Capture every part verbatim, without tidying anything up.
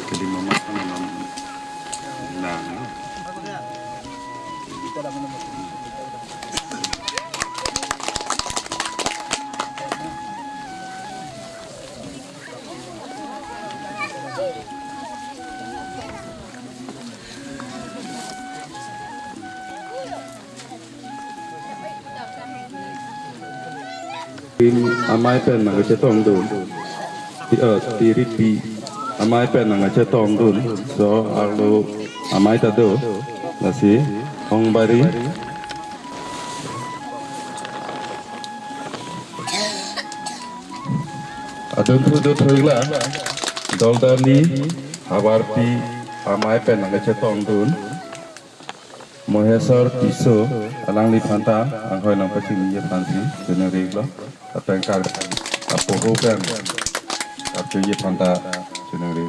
Kali mama kan nam lang. Tim amei pen nangkachetongdun. Ti, eh, tiripi amei pen nangkachetongdun. So, arlo amei ta do. Lasi, Hongbari. Adunthu do thuiklang. Doldali, Havarpi amei pen nangkachetongdun. Mohesor Tisso, alangliphan ta anghoi nangpachiniji aphansi choningri-iklo. Ateng kar apoho pen karjuji aphan ta choningri.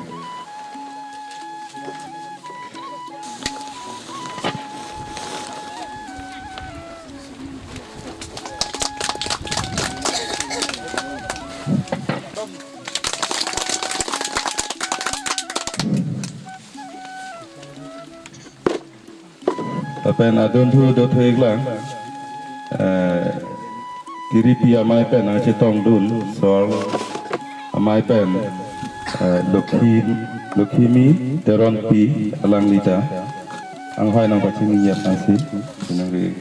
Lapen adunthu do thuiklang, eh, tiripi amei pen nangchetongdun, so amei pen, eh, Lokhi, Lokhimi Teronpi alangli ta anghoi nangpachiniji aphansi choningri.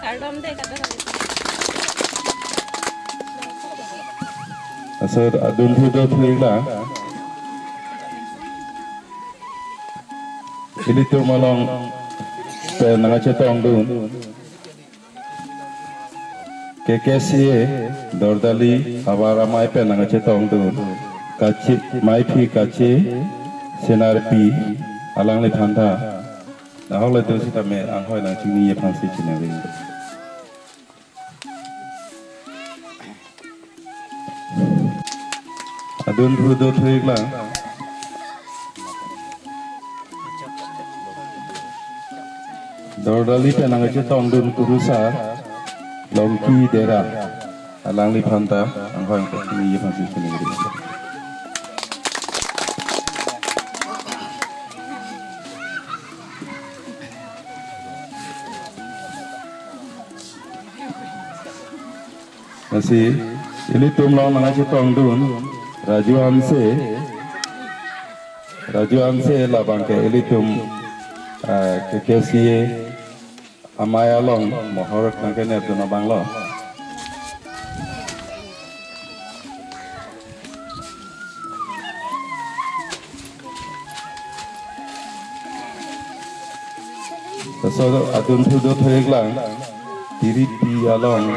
Kardom de, kardom de. Asor adunthu do thuiklang. Ilitum along pen nangchetongdun. K K C A, Dordali, Havar amei pen nangchetongdun. Kache, Maiphi Kache, Senarpi, alangliphan ta. Nahok le do sitame anghoi nangchiniji aphansi choningri. Adunthu do thuiklang. Dordali pen nangchetongdun kurusar Longki Dera. Alangliphan ta anghoi nangpachiniji aphansi choningri. Lasi, ilitum along nangchetongdun, Raju Hanse, Raju Hanse labang ke ilitum, eh, K K C A amei along mohor nangkenepdun abanglo. Laso adunthu do thuiklang, tiripi along.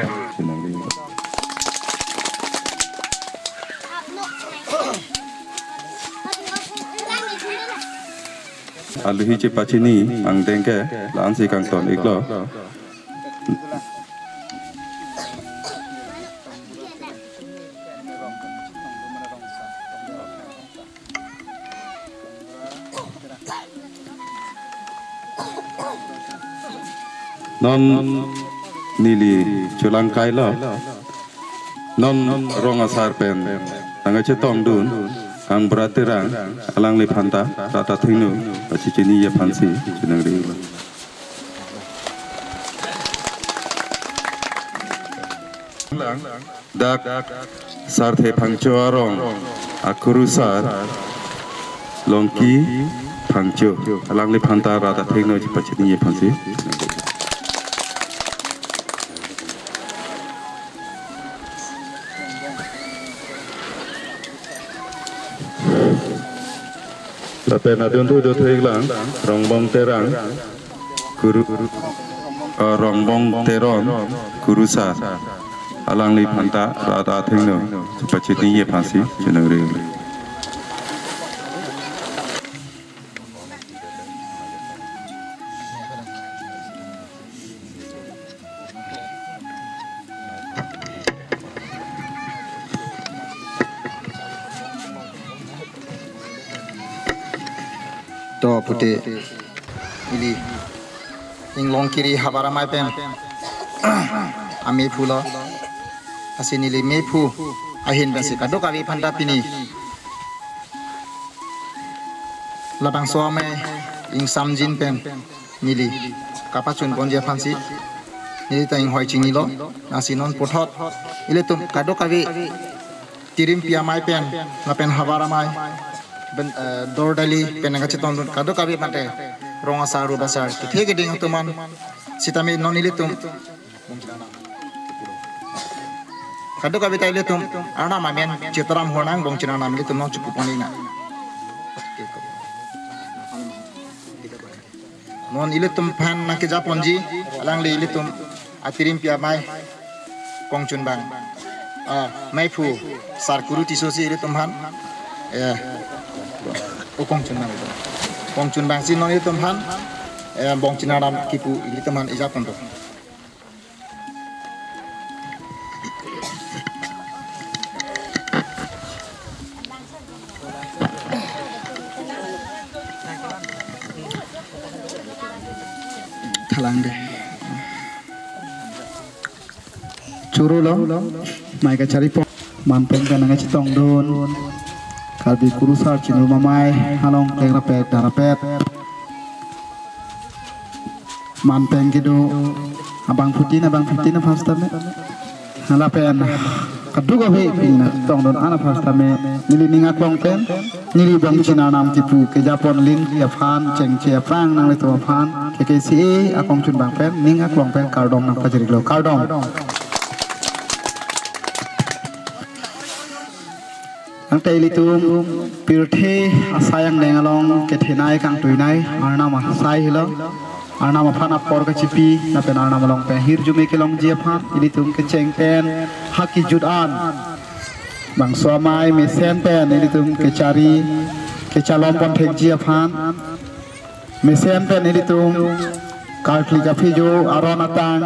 Aluhi chepachini angdeng ke la-ansi kangton-iklo. Non neli cholangkailo. Non rong asar pen nangkachetongdun Kangbura Terang, alangliphan ta rat athengno pachechiniji aphansi choningri. Dak Sarthe Phangcho arong akurusar Longki Phangcho, alangliphan ta rat athengno chepachiniji aphansi. Lapen adunthu dothu iklang, Rongbong Terang, Kuru, eh, Rongbong Teron, Kurusar. Alangliphan ta rat athengno chepachini aphansi chiningri. To pute ili Inglongkiri havar amei pen amephu lo. Lasi neli mephu ahin pensi kadokave aphanta pini labangso amei ingsamjin pen neli kapachun ponji aphansi neli ta inghoi chinilo. Lasi non puthot ilitum kadokave tirimpi amei pen lapen havar amei pen, eh, dordali pen nangkachetongdun kadokave mate rong asar rup asar kethe keding atum an sitame non ilitum kadokave ta ilitum Arnam amen chetaram hornang bongchin Arnam ilitum non chepu pon iknang. Non ilitum aphan nangkeja ponji alangli ilitum atirimpi amei kongchunbang, ah, meiphu Sar Kuru Tisso si ilitum aphan, eh, o kongchunbang, kongchunbangsi non ilitum aphan, eh, bongchin Arnam kipu ilitum aphan eja ponpo. Thalang de. Choro lo, amei kachari pon, man pen pen nangkachetongdun Karbi Kurusar Chingrum Amei along pleng rapet dan rapet. Man pen kedo abangphutin, abangphutin aphan sitame. Lapen kadokave pini nangtongdun an aphan sitame neli ning aklong pen neli bongchin Arnam kipu keja pon linji aphan chengche aphrang nanglitum aphan K K C A akongchunbang pen ning aklong pen kardom nangpajir-iklo, kardom. Tangte ilitum pirthe asai angdeng along kethenei kangtuinei Arnam asai helo. Arnam aphan apor kachipi lapen Arnam along pen hirjume kelongji aphan ilitum kecheng pen ha kejut an bangso amei mesen pen ilitum kechari kechalom pon thekji aphan, mesen pen ilitum karkli kaphejo aron atang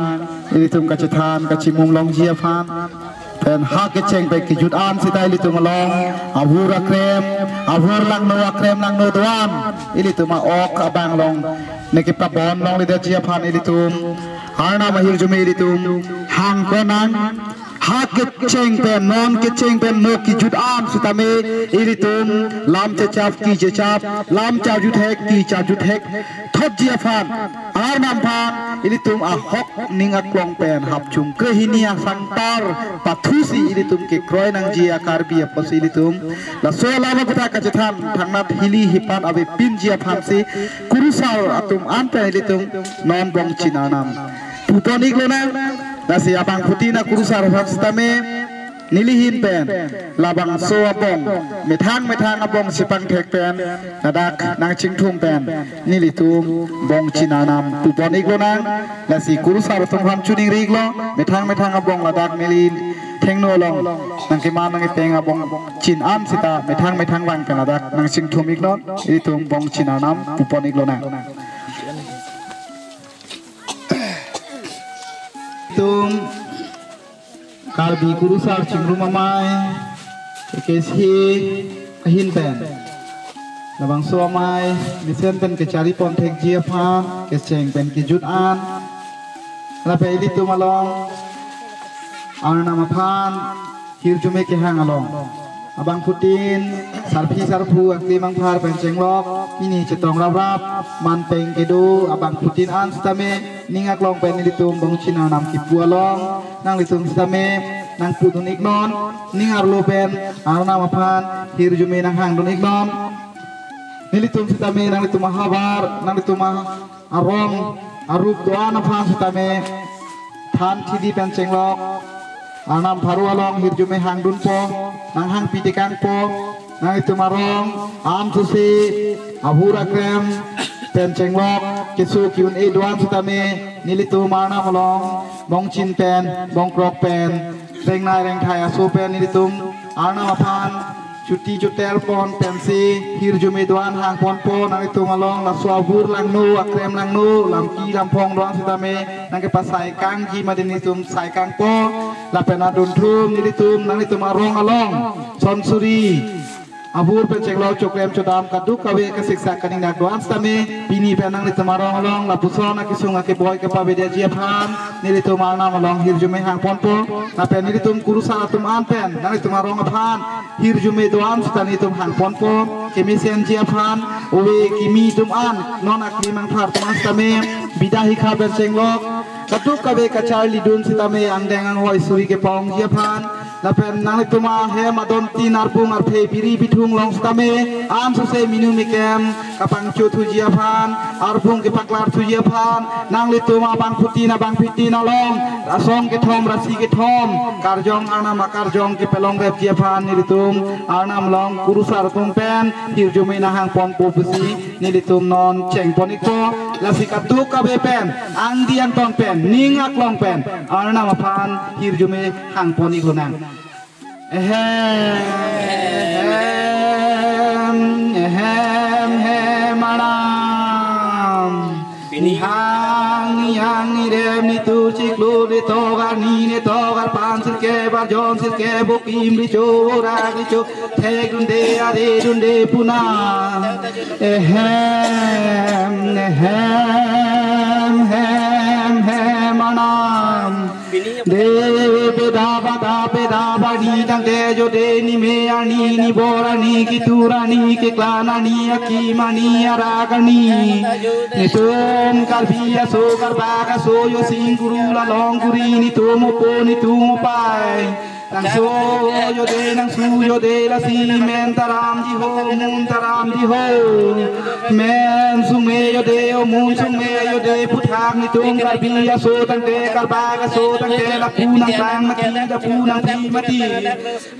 ilitum kachethan kachimung longji aphan, pen ha kecheng pen kejut an sita ilitum along ahur akrem, ahur langno akrem langno do-an ilitum a-ok abang along neke pabon longledetji aphan ilitum Arnam ahirjume ilitum hang konang. Ha kecheng pen, non kecheng pen mo kejut an sitame ilitum lam chechap ki chechap, lam charjuthek ki charjuthek thotji aphan, Arnam aphan ilitum ahok ning aklong pen hapchung krehini asangtar pathusi ilitum kekroi nangji a-Karbi apotsi ilitum laso alam aputhak kachethan thangnat hili hipat avepinji aphansi kurusar atum an pen ilitum non bongchin Arnam pupon-iklonang. Lasi abangphutin akurusar aphan sitame neli ahin pen labangso abong, methang methang abong si pangthek pen ladak nangchingthum pen nelitum bongchin Arnam pupon-iklonang. Lasi kurusar atum aphan choningri-iklo, methang methang abong ladak neli thengno along nangkeman nangkepeng abongchin an sita methang methang vang pen ladak nangchingthum-iklon, ilitum bongchin Arnam pupon-iklonang. Ilitum Karbi Kurusar Chingrum Amei, K K C A ahin pen labangso amei mesen pen kechari pon thekji aphan kecheng pen kejut an lapen ilitum along Arnam aphan hirjume kehang along abangphutin sarpi sarpo aklem angphar pen chenglok pini chetong raprap man pen kedo abangphutin an sitame ning aklong pen nelitum bongchin Arnam kipu along nanglitum sitame nangpudun-iknon, ning arlo pen Arnam aphan hirjume nanghangdun-iknon. Nelitum sitame nanglitum ahavar, nanglitum a arong arup do-an aphan sitame than thidi pen chenglok Arnam pharo along hirjume hangdunpo, nanghangpi tekangpo. Nanglitum arong an suse abur akrem pen chenglok keso ki-un-e do-an sitame nelitum Arnam along bongchin pen, bongkrok pen, rengnai rengthai aso pen nelitum Arnam aphan chuti chuter pon pensi hirjume do-an hangponpo. Nanglitum along laso abur langno, akrem langno, lamki lamphong do-an sitame nangkepasai kangji mati nelitum sai kangpo. Lapen adunthum nelitum nanglitum arong along son suri abur pen chenglok choklem chodam kadokave kasiksak kaningnak do-an sitame pini pen nanglitum arong along lapuson akesung akeboi kepavedetji aphan nelitum Arnam along hirjume hangponpo. Lapen nelitum kurusar atum an pen nanglitum arong aphan hirjume do-an sita nelitum hangponpo. Kemesenji aphan ove kimi atum an non akimi mangthar atum an sitame bida hikha pen chenglok kadokave kacharlidun sitame angdeng anghoi suri kepongji aphan, lapen nanglitum ahem adon tin arbung arphe biri bithung long sitame an suse minu mekem kapangchothuji aphan, arbung kepaklarthuji aphan, nanglitum abangphutin abangphitin along, rasong kethom rasi kethom, karjong Arnam akarjong kepalongrepji aphan nelitum Arnam along kurusar atum pen hirjume nang hangponpo pusi nelitum non chengpon-ikpo. Lasi kadokave pen, angdi angton pen, ning aklong pen Arnam aphan hirjume hangpon-ik lonang. Ehem, ehem, ehem, hem Arnam. Nihang, nihang, nirem, nitur, chiklo, nitok, arni, nitok, arpan, sirkep, arjon, sirkep, bokim, richo, rak, richo, thek dunde, are dunde, puna. Ehem, ehem, hem, hem Arnam. De, peda, bada, peda, bani, tangte, jode, nime, arni, nibor, arni, kitur, arni, keklang, arni, akim, arni, arak, arni. Nitum Karbi aso, Karbak aso, jo sing kuru, lalong kuri, nitum opo, nitum opai. Nangso jode, nangsu jode, lasi men taramji ho, mun taramji ho. Men sungme jode, o mun sungme jode, puthak nitum Karbi aso tangte, Karbak aso tangte, lapu nangklang mati, lapu nangpi mati.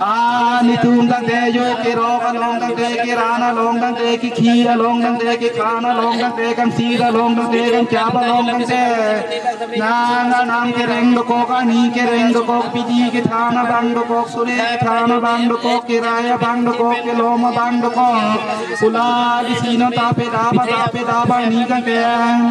Ah, nitum tangte jo kerok along tangte, keran along tangte, kekhi along tangte, kekhan along tangte, kamsir along tangte, kamchap along tangte. Nang Arnam kereng dokok, arni kereng dokok, pidi kethan abang dokok, sore kethan abang dokok, kerai abang dokok, kelom abang dokok. Ula di sino tape daba tape daba ni kangkeng.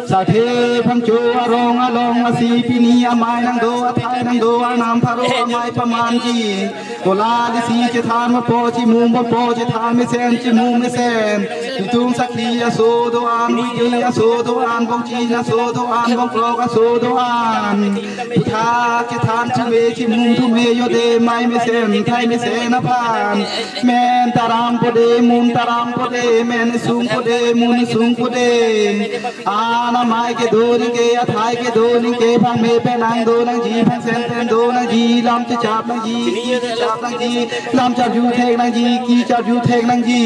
Sathe phangcho arong along asi pini amei nangdo, athai nangdo, Arnam pharo amei pamanji. Kola lisi chethan mapo, chimum mapo, chethan mesen, chimum mesen. Nitum sakhi aso do-an, widi aso do-an, bongchin aso do-an, bongkrok aso do-an. Puthak chethan thume, chimum thume, jode mei mesen, thai mesen aphan. Men taram pode, mun taram pode, men sung pode, mun sung pode. An amei kedo ningke, athai kedo ningke, phangme pen nangdo nangji, phangsen pen do nangji, lam chechap nangji, ki chechap nangji, lam charju thek nangji, ki charju thek nangji.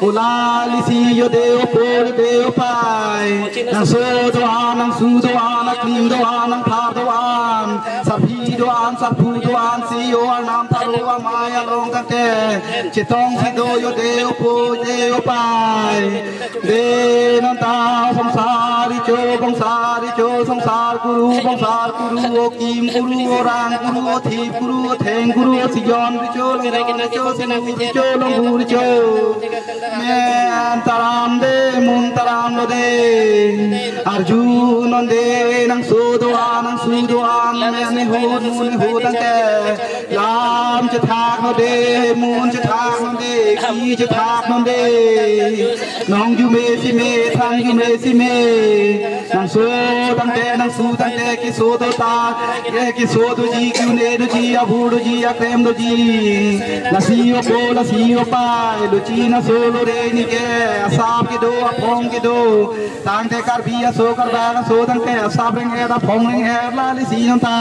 Ula lisi jode opo jode opai. Nangso do-an, nangsu do-an, akling do-an, nangphar do-an, sarpi do-an, sarpu do-an, si o Arnam pharo amei along tangte. Chetongsi do jode opo jode opai. De nonta songsar richo, bongsar richo, songsar kuru, bongsar kuru, okim kuru, orang kuru, othip kuru, otheng kuru, osion richo, longjon richo, sinu richo, longbu richo. Men taram de, mun taram lo de. Arju non de, nangso do-an, nangsu do-an, men ahut, mun ahut tangte. Lam chethak non de, mun chethak non de, ki chethak non de. Nong jume sime, thang jume sime. Nangso tangte, nangsu tangte, keso do ta, ke keso doji, ki-un-e doji, abur doji, aklem doji. Lasi opo, lasi opai, lochi naso lore ningke, asap kedo, aphong kedo. Tangte Karbi aso, Karbak aso tangte asap reng-et, aphong reng-et, la lisi nonta.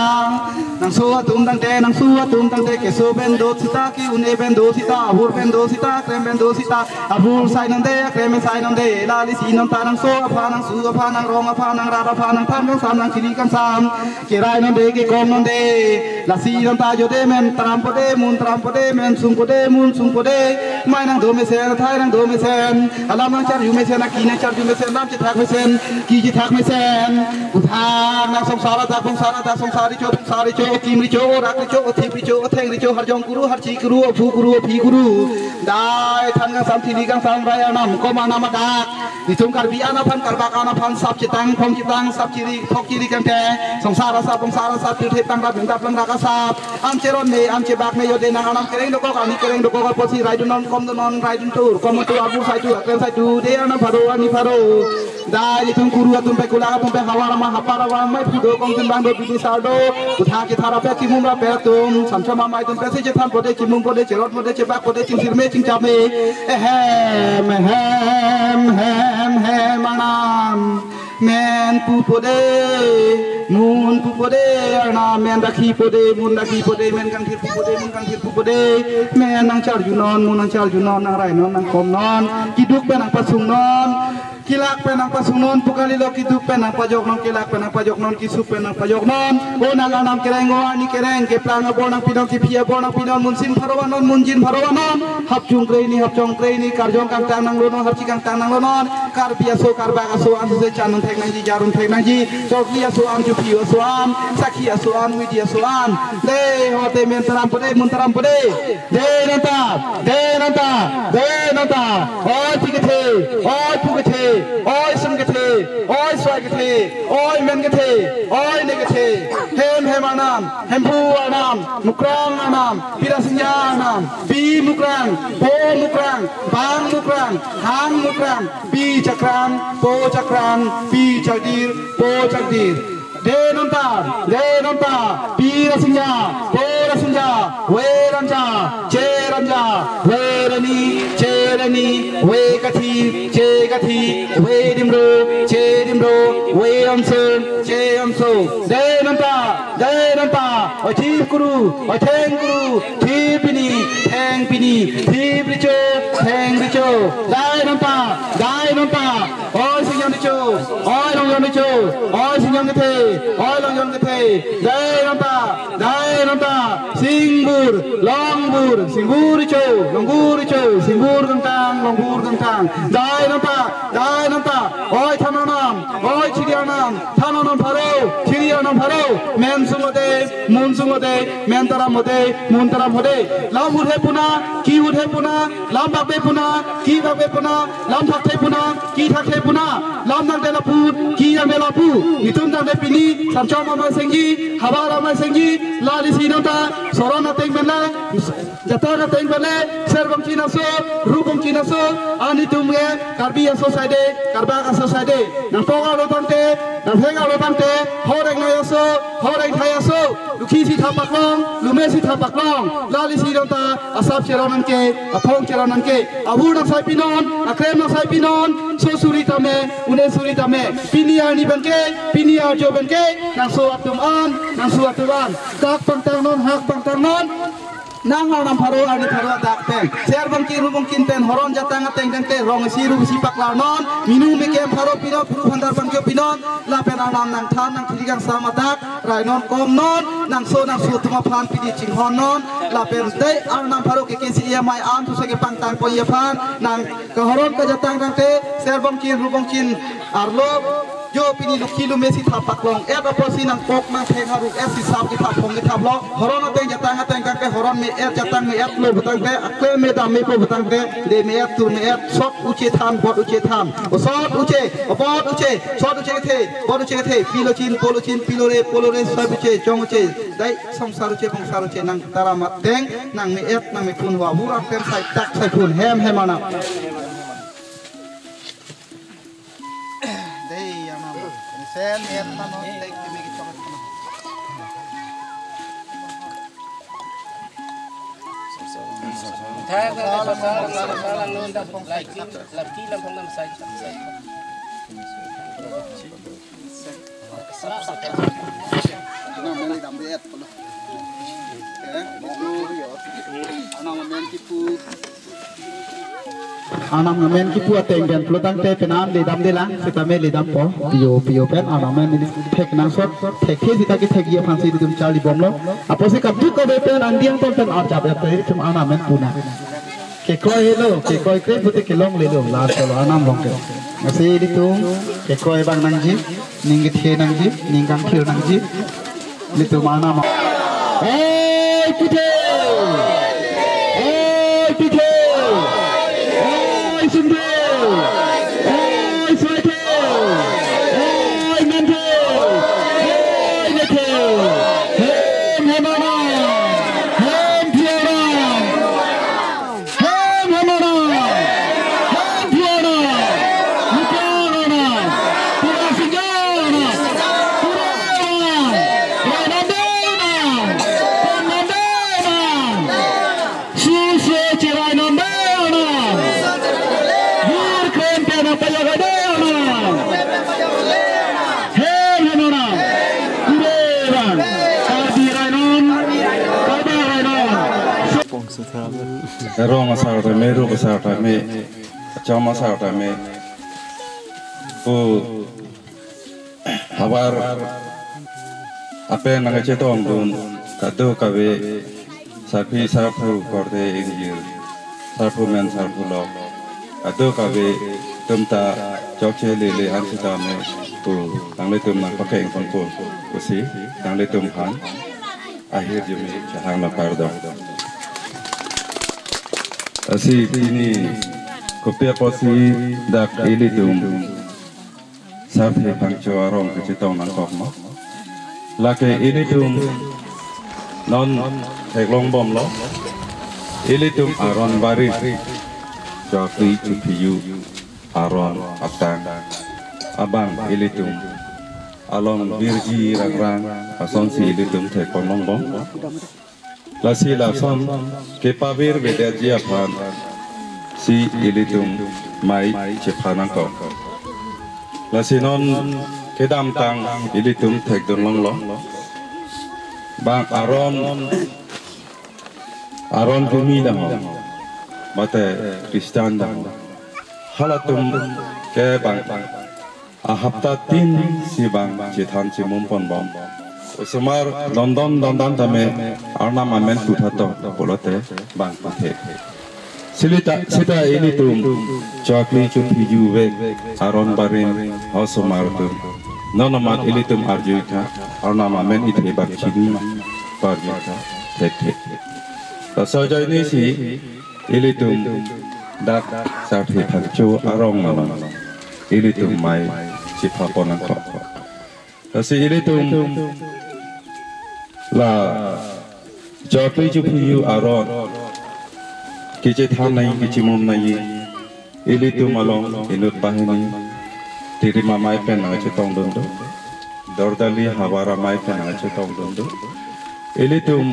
Nangso atum tangte, nangsu atum tangte, keso pen do sita, ki-un-e pen do sita, abur pen do sita, aklem pen do sita, abur sai non de, aklem sai non de, la lisi nonta, nangso aphan, nangsu aphan, nangrong aphan, nangrat aphan, nangthan kangsam, nangchiri kangsam, kerai non de, kekong non de. Lasi nonta jode men taram pode, mun taram pode, men sung pode, mun sung pode. Mai nangdo mesen, athai nangdo mesen. Alam nangcharju mesen, aki nangcharju mesen, lam chethak mesen, ki chethak mesen. Uthang nang songsar adak, songsar adak, songsar recho, songsar recho, okim recho, orak recho, othip recho, otheng recho, harjong kuru, harchi kuru, ophu kuru, ophi kuru. Dai than kangsam, thili kangsam, rai anam, kom anam adak. Itum Karbi an aphan, Karbak an aphan, sap chetang, phong chetang, sap chiri, thok chiri kangke. Songsar asap, songsar asap, pirthe tang rap, mintap lang rak asap. Am cheron me, am chebak me, jode nang anam kereng dokok, ani kereng dokok, apotsi rai dunnon, kom dunnon, rai dun tur, kom tur, abu sai tur, aklem sai tur, de anam pharo, ani pharo. Dai itum kuru atum pe, kulak atum pe, havar ama hapar ama, mai phu do, kongtin bang do, bidi sar do. Uthang kethar ape, chimum ape atum, samcham amai atum pe, si chethan pode, chimum pode, cherot pode, chebak pode, chingsir me, chingchap me. Ehem, ehem, hem, hem, anam. Men pu pode, mun pu pode, anam. Men rakhi pode, mun rakhi pode, men kangthir pu pode, mun kangthir pu pode. Men nangcharju non, mun nangcharju non, nangrai non, nangkom non. Kiduk pen nangpasung non. Kelak pen nangpasung non, pu kalilo, kiduk pen nangpajok non, kelak pen nangpajok non, kesung pen nangpajok non. O nang anam kereng, o ani kereng, keplang abor nangpi non, kephi abor nangpi non, munsin pharo van non, munjin pharo van non. Hapchung kre hini, hapchong kre hini, karjong kangtang nanglo non, harchi kangtang nanglo non. Karbi aso, Karbak aso an suse chan un thek nangji, jar un thek nangji. Chokli aso an, chuphi aso an, sakhi aso an, midi aso an. Dei hote men taram pode, mun taram pode. Dei nonta, dei nonta, dei nonta. Oi phi kethe, oi phu kethe, oi sum kethe, oi soi kethe, oi men kethe, oi ne kethe. Hem hem anam, Hemphu anam, Mukrang anam, Pi Rasinja anam, Pi Mukrang, Po Mukrang, Bang Mukrang, Hang Mukrang, Pi Chakrang, Po Chakrang, Pi Chakdir, Po Chakdir. Dei nonta, dei nonta, Pi Rasinja, Po Rasinja, Ve Ranja, Che Ranja, Ve Reni, Che Reni, Ve Kathi, Che Kathi, Ve Dimro, Che Dimro, Ve Amsong, Che Amsong. Dei nonta, dei nonta, oi thip kuru, oi theng kuru, thip pini, theng pini, thip recho, theng recho. Dei nonta, dei nonta, oi Singjang recho, oi Longjang recho, oi Singjang kethe, oi Longjang kethe. Dei nonta, dei nonta, Singbur, Longbur, Singbur recho, Longbur recho, Singbur kangtang, Longbur kangtang. Dei nonta, dei nonta, oi than anam, oi chiri anam, than anam pharo, chiri anam pharo, men sung ode, mun sung ode, men taram ode, mun taram ode. Lam hut he puna, ki hut he puna, lam bakbe puna, ki bakbe puna, lam thakthe puna, ki thakthe puna, lam nangde lapu, ki nangde lapu. Netum nangde pini, samcham amai sengji, havar amai sengji, lali si nonta, soron ateng pen le, jatang ateng pen le, ser bangchin aso, ru bangchin aso, anitum ke, Karbi aso saide, Karbak aso saide. Nangpok arlo tangte, nangthek arlo tangte, horeng nai aso, horeng thai aso, dukhi si tha paklong, lume si tha paklong, lali si nonta, asap cheron nangke, aphong cheron nangke, abur nangsai pinon, akrem nangsai pinon, so suri tame, une suri tame, pini arni pen ke, pini arjo pen ke, nangso atum an, nangso atum an, dak pangtang non, hak pangtang non, nang arnam pharo arni pharo adak pen. Ser bangki ru bangkin pen horon jatang ateng tangte rong isi ru isi paklar non. Minu mekem pharo pinon, phuru phandar bangkio pinon. Lapen arnam nangthan nangthili kangsam adak. Rai non kom non. Nangso nangso atum aphan pidi chinghon non. Lapen dei arnam pharo ke kesi amai an tu seke pangtang pon aphan. Nang kahoron kajatang tangte. Ser bangkin ru bangkin arlo. Jo pini dukhi lume si tha paklong et apotsi nangkok nangthek haru et si sap kithap phong kithap lo. Horon ateng jatang ateng tangte horon me et jatang me et lo pu tangte aklem me dam me po pu tangte de me et tur me et sot uche than bot uche than. O sot uche, o bot uche, sot uche kethe, bot uche kethe, pilo chin, polo chin, pilo re, polo re, sot uche, chong uche, dei songsar uche, bongsar uche, nang taram ateng, nang me et, nang me phun wa, bura pen sai tak sai phun, hem hem anam. Dei, yang nama. Sen, et, tano, dei, kami kita. Ano, meli dam et, pala. Eh, ano, ano, men kipu. Arnam amen kipu ateng pen pulotangte penang ledamde lang, sitame ledampo. Pio pio pen Arnam amen neli thek nangsot, thekthe sita kethekji aphansi nelitum charlibomlo. Apotsi kadokave pen angdeng ton pen arjap ya pen nelitum Arnam amen punang. Kekroi helo, kekroi kre pute kelonglelo, last lo Arnam along ke. Lasi nelitum kekroi abang nangji, ning kethe nangji, ning kangthir nangji. Nelitum Arnam. Oi pithe! Oi pithe! Oi sumthe! Oi soithe! Oi menthe! Oi methe! Hem hem Arnam! Hem phi Arnam! Hem hem Arnam! Hem phi Arnam! Mukha Arnam! Pura singa Arnam! Pura Arnam! Rainam de Arnam! Rainam de Arnam! Suse cherai nam de Arnam! Vir kren pen apaya de Arnam! Hem hem Arnam! Pura Arnam! Karbi Rainon! Karbi Rainon! Rong asar tame, ruk asar tame, achom asar tame, pu havar apen nangchetongdun kadokave sarpi sarpo korte ingjir, sarpo men sarpo lok, kadokave atum ta chokche lele an sitame pu nanglitum nangpakeng ponpo pusi nanglitum aphan ahirjume chehang nangkardom. Lasi pini kopi apotsi dak ilitum sarpi phangcho arong kachetong nangkok ma? Lake ilitum non theklongbomlo. Ilitum aron barit chokli chophiyu aron atang abang ilitum along birji rangrang asonsi ilitum theklongbom. Lasi lason kepavir vedetji aphansi ilitum mei chepha nangkok. Lasi non kedamtang ilitum thekdun longlo. Bang aron, aron kimi dang, mate Christian dang, halatum ke bang ahapta tin si bang chethan chimum ponbom. Osomar dondon dondon tame Arnam amen puthato pulote bang puthe. Silita sita ilitum chokli chophiyu vek aron barit osomar atum. Non amat ilitum arjutha, Arnam amen ithe bang chini ma, arjutha thekthe. Laso ajoinesi ilitum dak sarpi phangcho arong along ilitum mei chepha pon nangkok. Lasi ilitum la chokli chophiyu aron kechethan nangji, kechimum nangji, ilitum along inut banghini Tirima amei pen nangchetongdun do, Dordali havar amei pen nangchetongdun do. Ilitum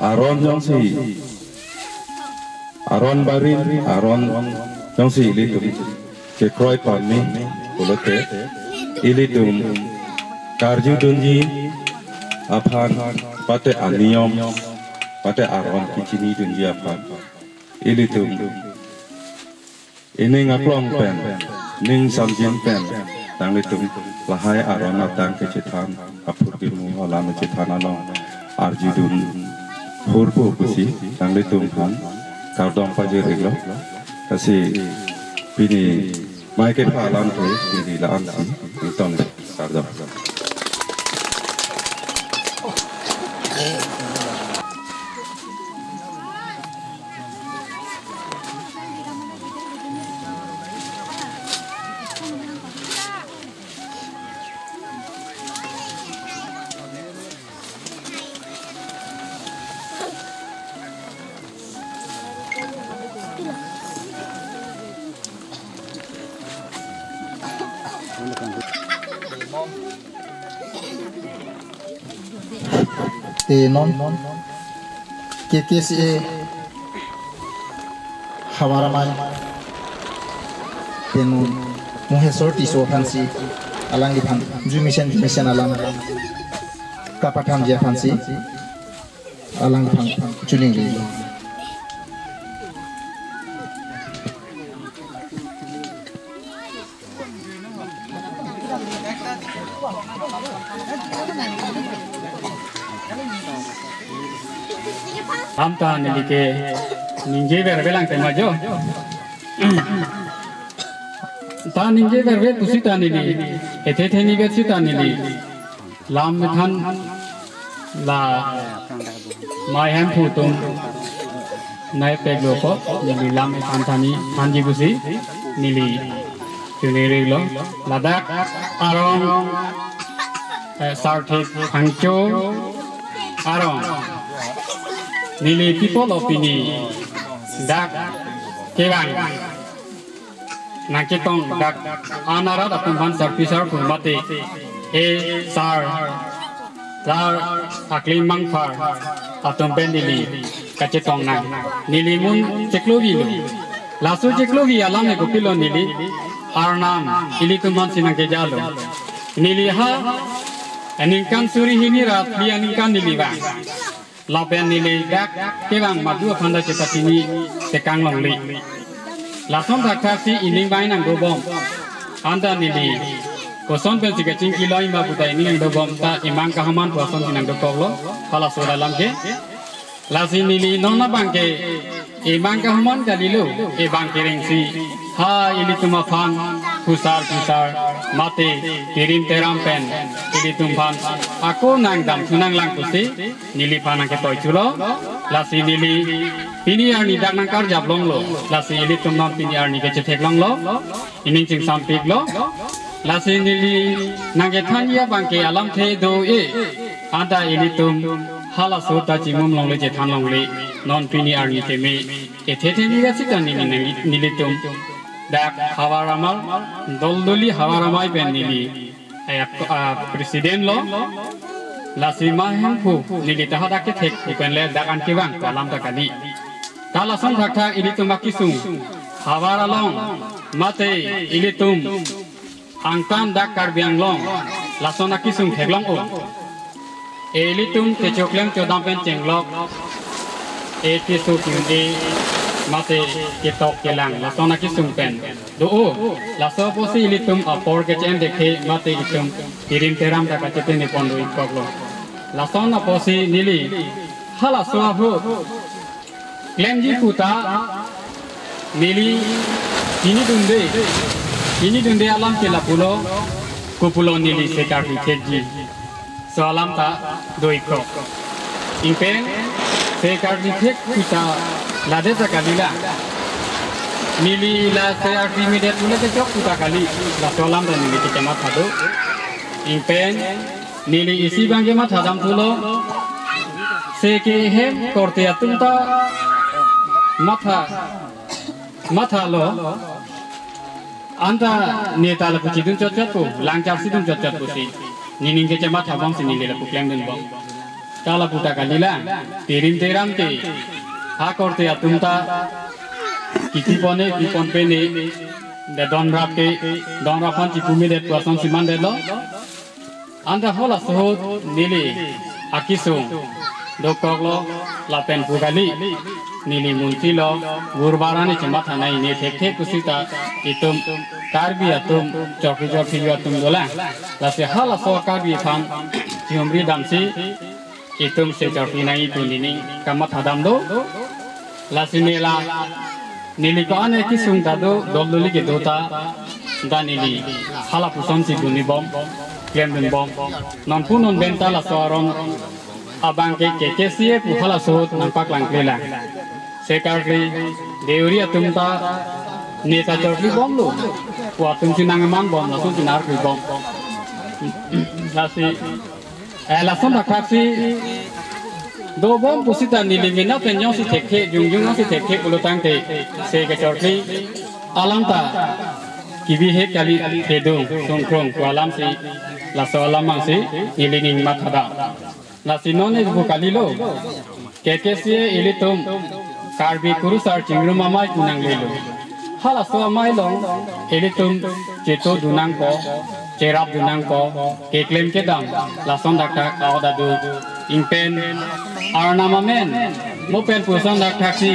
aron jongsi, aron barit, aron jongsi ilitum kekroi pame pulote ilitum karjudunji aphan, mate aniyom, mate aron kechinidunji aphan ilitum ining aklong pen, ning samjin pen, nanglitum lahai aron atang kechethan, aphurkimu alam kechethan along arjudun hurpo pusi nanglitum aphan kardom pajir-iklo. Lasi pini mei kepha alamthe pini la-ansi ington, kardom. Te non K K C A havar amei pen Mohesor Tisso aphansi alangliphan jumisen jumisen alam kapathanji aphansi alangliphan choningri. Anta neli ke ningje verve lang tema jo. Ta ningje verve pusita neli, ethe theni vetsita neli lam methan la Mai Hemphu atum nai peglo ko, neli lam methan thani thanji pusi neli chunirilo. Ladak arong, eh, Sarthik Phangcho arong, neli people of pini dak kevang nangchetong dak an arat atum aphan sarpi sarpo mate e sar, sar akli mangphar atum pen neli kachetong nang. Neli mun cheklogilo. Laso cheklogi alam ke kopilo, neli arnam ilitum aphansi nangkejalo. Neli ha aningkan suri hini ra phli aningkan neli vang. Lapen neli dak kevang madu aphan ta chepachini tekang longle. Lason thakthaksi ining bai nangdobom. Anta neli koson pensi kachingkilo, ima puta ining nangdobom ta imang kahaman pu asonsi nangdokoklo. Halaso alam ke. Lasi neli non abang ke imang kahaman kalilo, ibang kerengsi ha ilitum aphan phusar phusar mate tirim teram pen ilitum aphan ako nangdam sunang lang pusi neliphan nangketoi chulo. Lasi neli pini arni dak nangkarjap longlo. Lasi ilitum non pini arni kechethek longlo. Ining chingsampiklo. Lasi neli nangkethanji abang ke alamthe do-e. Anta ilitum halaso ta chimum longle chethan longle. Non pini arni teme ethe theni vetsita neli neli, nelitum dak havar amar, Doldoli havar amei pen neli, eh, ah, president lo. Lasi Mai Hemphu neli ta hadak kethek pen le dak an kevang alam ta kali. Ta lason thakthak ilitum akisung havar along mate ilitum angtan dak Karbi Anglong lason akisung theklong-o. Ilitum kechoklem chodam pen chenglok, e keso ke-un-e mate ketok kelang lason akisung pen do-o. Laso apotsi ilitum apor keche-en dekhe mate itum tirim teram ta kachetene pon do-ik koklo. Lason apotsi neli halaso ahut klemji puta neli pini dunde, pini dunde alam ke lapulo, kopulo neli se karpi thekji. So alam ta do-ik kok. Ingpen se karpi thek puta lade ta kalila. Neli la se arpi medet pule kechok puta kali. Laso alam ta neli kechematha do. Ingpen neli isi abang ke mathadam thulo. Se ke hem korte atum ta matha, mathalo. Anta neta lapu chidun chotchot pu, langchar sidun chotchot pusi. Nening kechematha bomsi neli lapu klemdunbom. Ta lapu ta kalila, tirim teram ke ha korte atum ta kipi pon-e, pi ponpe-ne, de donrap ke, donrap aphan chipumedet pu asonsi mandetlo. Anta halaso ahut neli akisung dokoklo lapen pu kali, neli munthilo, vur var ani chematha nai ne thekthe pusita itum Karbi atum chokri chokri atum dolang. Lasi halaso Karbi aphan chihumri damsi itum se chokri nai pu nening kamathadam do. Lasi neli la, neli ko-an akisung ta do, Doldoli kedo ta, ta neli halapusonsi dunibom, klemdunbom. Nonpu non pen ta laso arong abang ke K K C A pu halaso ahut nangpaklangklelang. Secretary, Deuri atum ta neta chokri bomlo pu atumsi nangmanbom, lasonsi nangkarbom. Lasi eh, lason thakthak si dobom pusita neli mena pen jongsi thekthe, jongjong jongsi thekthe pulo tangte, se kachorkli alam ta kebihek kali, thedung sungkrung pu alamsi, laso alam abangsi neli ning mathadam. Lasi non pu kalilo, K K C A ilitum Karbi Kurusar Chingrum Amei pu nanglelo. Halaso amei along ilitum chetodun nangpo, cherapdun nangpo, keklem kedam lason thakthak aodadu. Ingpen Arnam amen mo pen puson thakthaksi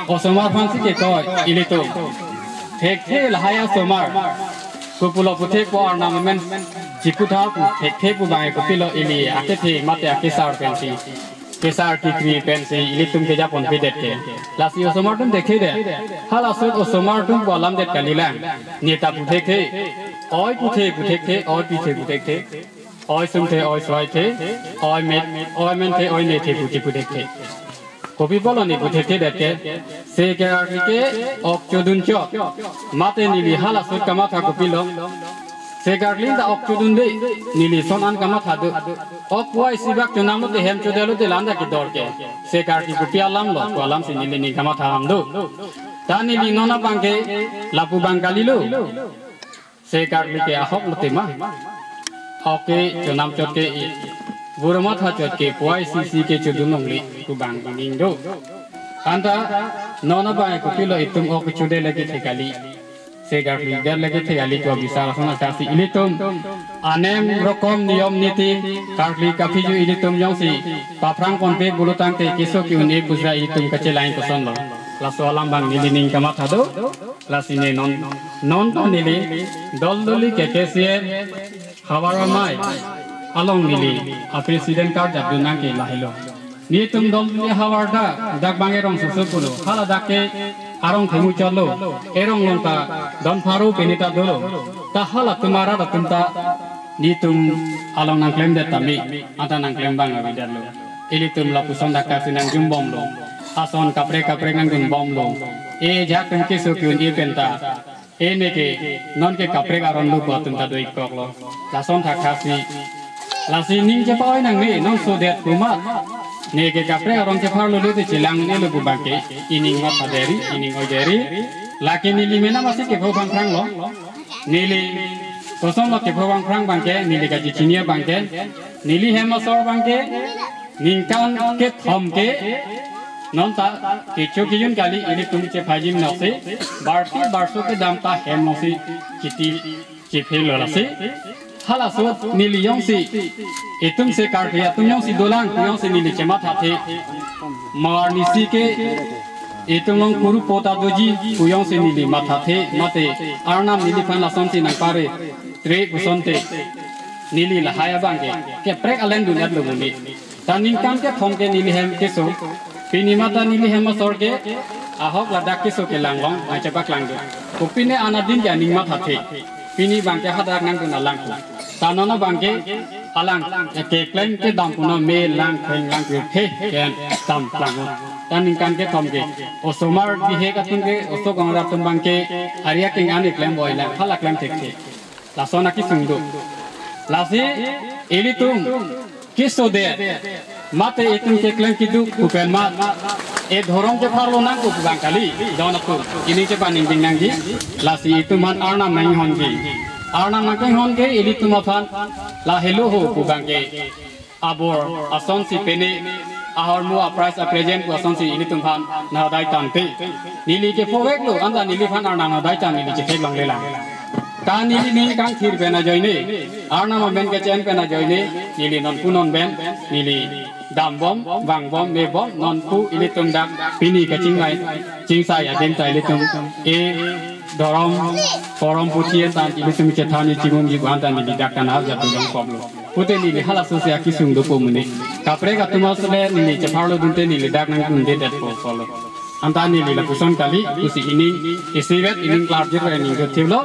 osomar aphansi kekoi ilitum. Thekthe lahai asomar Pulo puthek po Arnam amen chiputhak thekthe pu bang kopilo ili akethe mate akesar pensi, kesar kekri pensi ilitum kejapon pedet ke. Lasi osomar atum thekthe det. Halaso osomar atum pu alam det kalilang. Neta puthekthe, oi puthe puthekthe, oi pithe puthekthe, oi sumthe, oi soithe, oi met, oi menthe, oi nethe pu chiputhekthe. Kopi pulo ne puthekthe det ke, se karkli ke ok chodun chot. Mate neli halaso kamatha kopilo. Se karkli ta ok chodunde, neli son an kamatha do. Ok puai sibak chonamlote hem chodetlote la-an ta kedor ke. Se karkli kopi alam lo, pu alamsi neli ning kamatha alam do. Ta neli non abang ke lapu bang kalilo. Se karkli ke ahok lo tema. Ok ke chonam chot ke i. Vur matha chot ke puai sisi ke chodun longle pu bang ning do. Anta non abang kopilo itum ok chodet lake the kali. Se karkli det lake the kali pu abisar ason athak si ilitum anem rokom niyom niti karkli kaphi ju ilitum jongsi paphrang ponpe pulotangte keso ke-un-e pusi ilitum kachelang kosonlo. Laso alam bang neli ning kamatha do. Lasi ne non, non ta neli Doldoli K K C A havar amei along neli a-president karjap dun nang ke lahelo. Netum Doldoli havar ta dak bang erong susu pulo. Hala dak ke arong themu chotlo. Erong along ta don pharo pini ta dolo. Ta halatum arat atum ta netum along nangklemdet tame. Anta nangklem bang avedetlo. Ilitum lapuson dak ta si nangjumbomlo. Ason kaprek kaprek nangdunbomlo. E jak pen keso ke-un-e penta. E ne ke non ke kaprek aron lo pu atum ta do-ik koklo. Lason thakthak si. Lasi ning chepa-oi nangne non sodet pu ma. Ne ke kaprek aron chepharlo lote chelang-un-elo pu bang ke. Ining matha deri, ining oi deri. Lake neli mena masi kepho pangphranglo. Neli kosonlo kepho pangphrang bang ke, neli kachechini abang ke. Neli hem asor bang ke. Ningkan kethom ke non ta kecho kejun kali ilitum chephajim nokse, barti barso kedam ta hem nokse chiti chephe lo lasi. Halaso neli jongsi itum se karkli atum jongsi dolang pu jongsi neli chemathathe. Mar nisi ke itum along kuru pota doji pu jongsi neli mathathe mate Arnam neliphan lasonsi nangpare tre pusonte neli lahai abang ke keprek alen dun-etlo buni. Ta ningkan kethom ke neli hem keso. Pini mata neli hem asor ke ahok ladak keso kelang long, nangchepaklang do. Kopine anadin ke aning mathathe. Pini bang ke hadak nangdun alang ko. Ta non abang ke alang keklem kedam puna me lang kheng lang ke the ken tam klang. Ta ningkan kethom ke osomar bihek atum ke oso gangra atum bang ke ari akeng ani klem boi lang hala klem thekthe. Lason akesung do. Lasi ilitum kesodet mate itum keklem keduk pu pen mat e dhorom chepharlo nangkok pu bang kali. Don atum ining chepaningding nangji. Lasi itum aphan Arnam nanghonji. Arnam nangkenghon ke ilitum aphan lahelo ho pu bang ke abor asonsi pene ahormu a-prize a-present pu asonsi ilitum aphan nangdai tangte. Neli kephoveklo anta neliphan Arnam nangdai tang neli chetheklonglelang. Ta neli ning kangthir pen ajoine, Arnam amen kechen pen ajoine, neli nonpu non pen, neli dambom, vangbom, mebom, nonpu ilitum dak pini kachingnai, chingsai adim ta ilitum e dhorom, porom puthi anta ilitum chethan ni chimum ji anta neli dak kana jatulong pomlo. Pute neli halaso si akesung dopo muni. Kaprek atum asle neli chepharlo dunte neli dak nangdundedetpo pulo. Anta neli lapuson kali, pusi ining isivet ining klarjir ining dothiplo,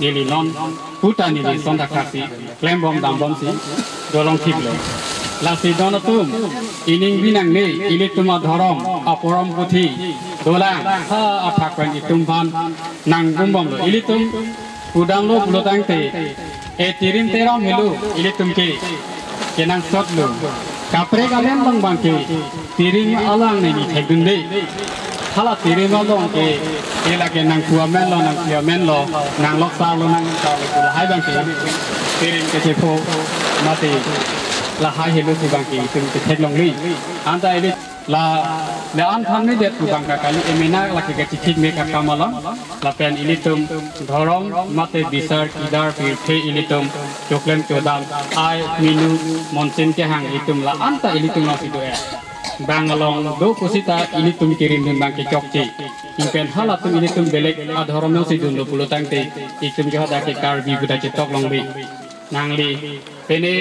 neli nonpu ta neli son thakthak si klembom dambomsi dolongthiplo. Lasi don atum, ining binangne, ilitum adhorom, aporom puthi dolang ha athak pen itum aphan nangbumbomlo. Ilitum pudamlo pulotangte, e tirim teram helo ilitum ke kenangsotlo. Kaprek alen along bang ke tirim along neli thekdunde. Hala tirim along ke ela ke nangpu amenlo, nangpi amenlo, nangloksarlo, nangloksarlo pu lahai bang ke tirim kechepho mate lahai helo si bang ke itum ketheklongle. Anta ili la, la-an thanmedet pu bang kakali emena lake kachithik me kakam along lapen ilitum dhorom mate bisar kidar pirthe ilitum choklem chodam ai minu monsin kehang itum la-an ta ilitum alongsi do-et. Bang along do pusita ilitum kerim dun bang kechokche. Ingpen halatum ilitum belek adhorom nangsi dunlo pulo tangte itum ke hadak ke Karbi puta chetok longle. Nangli pene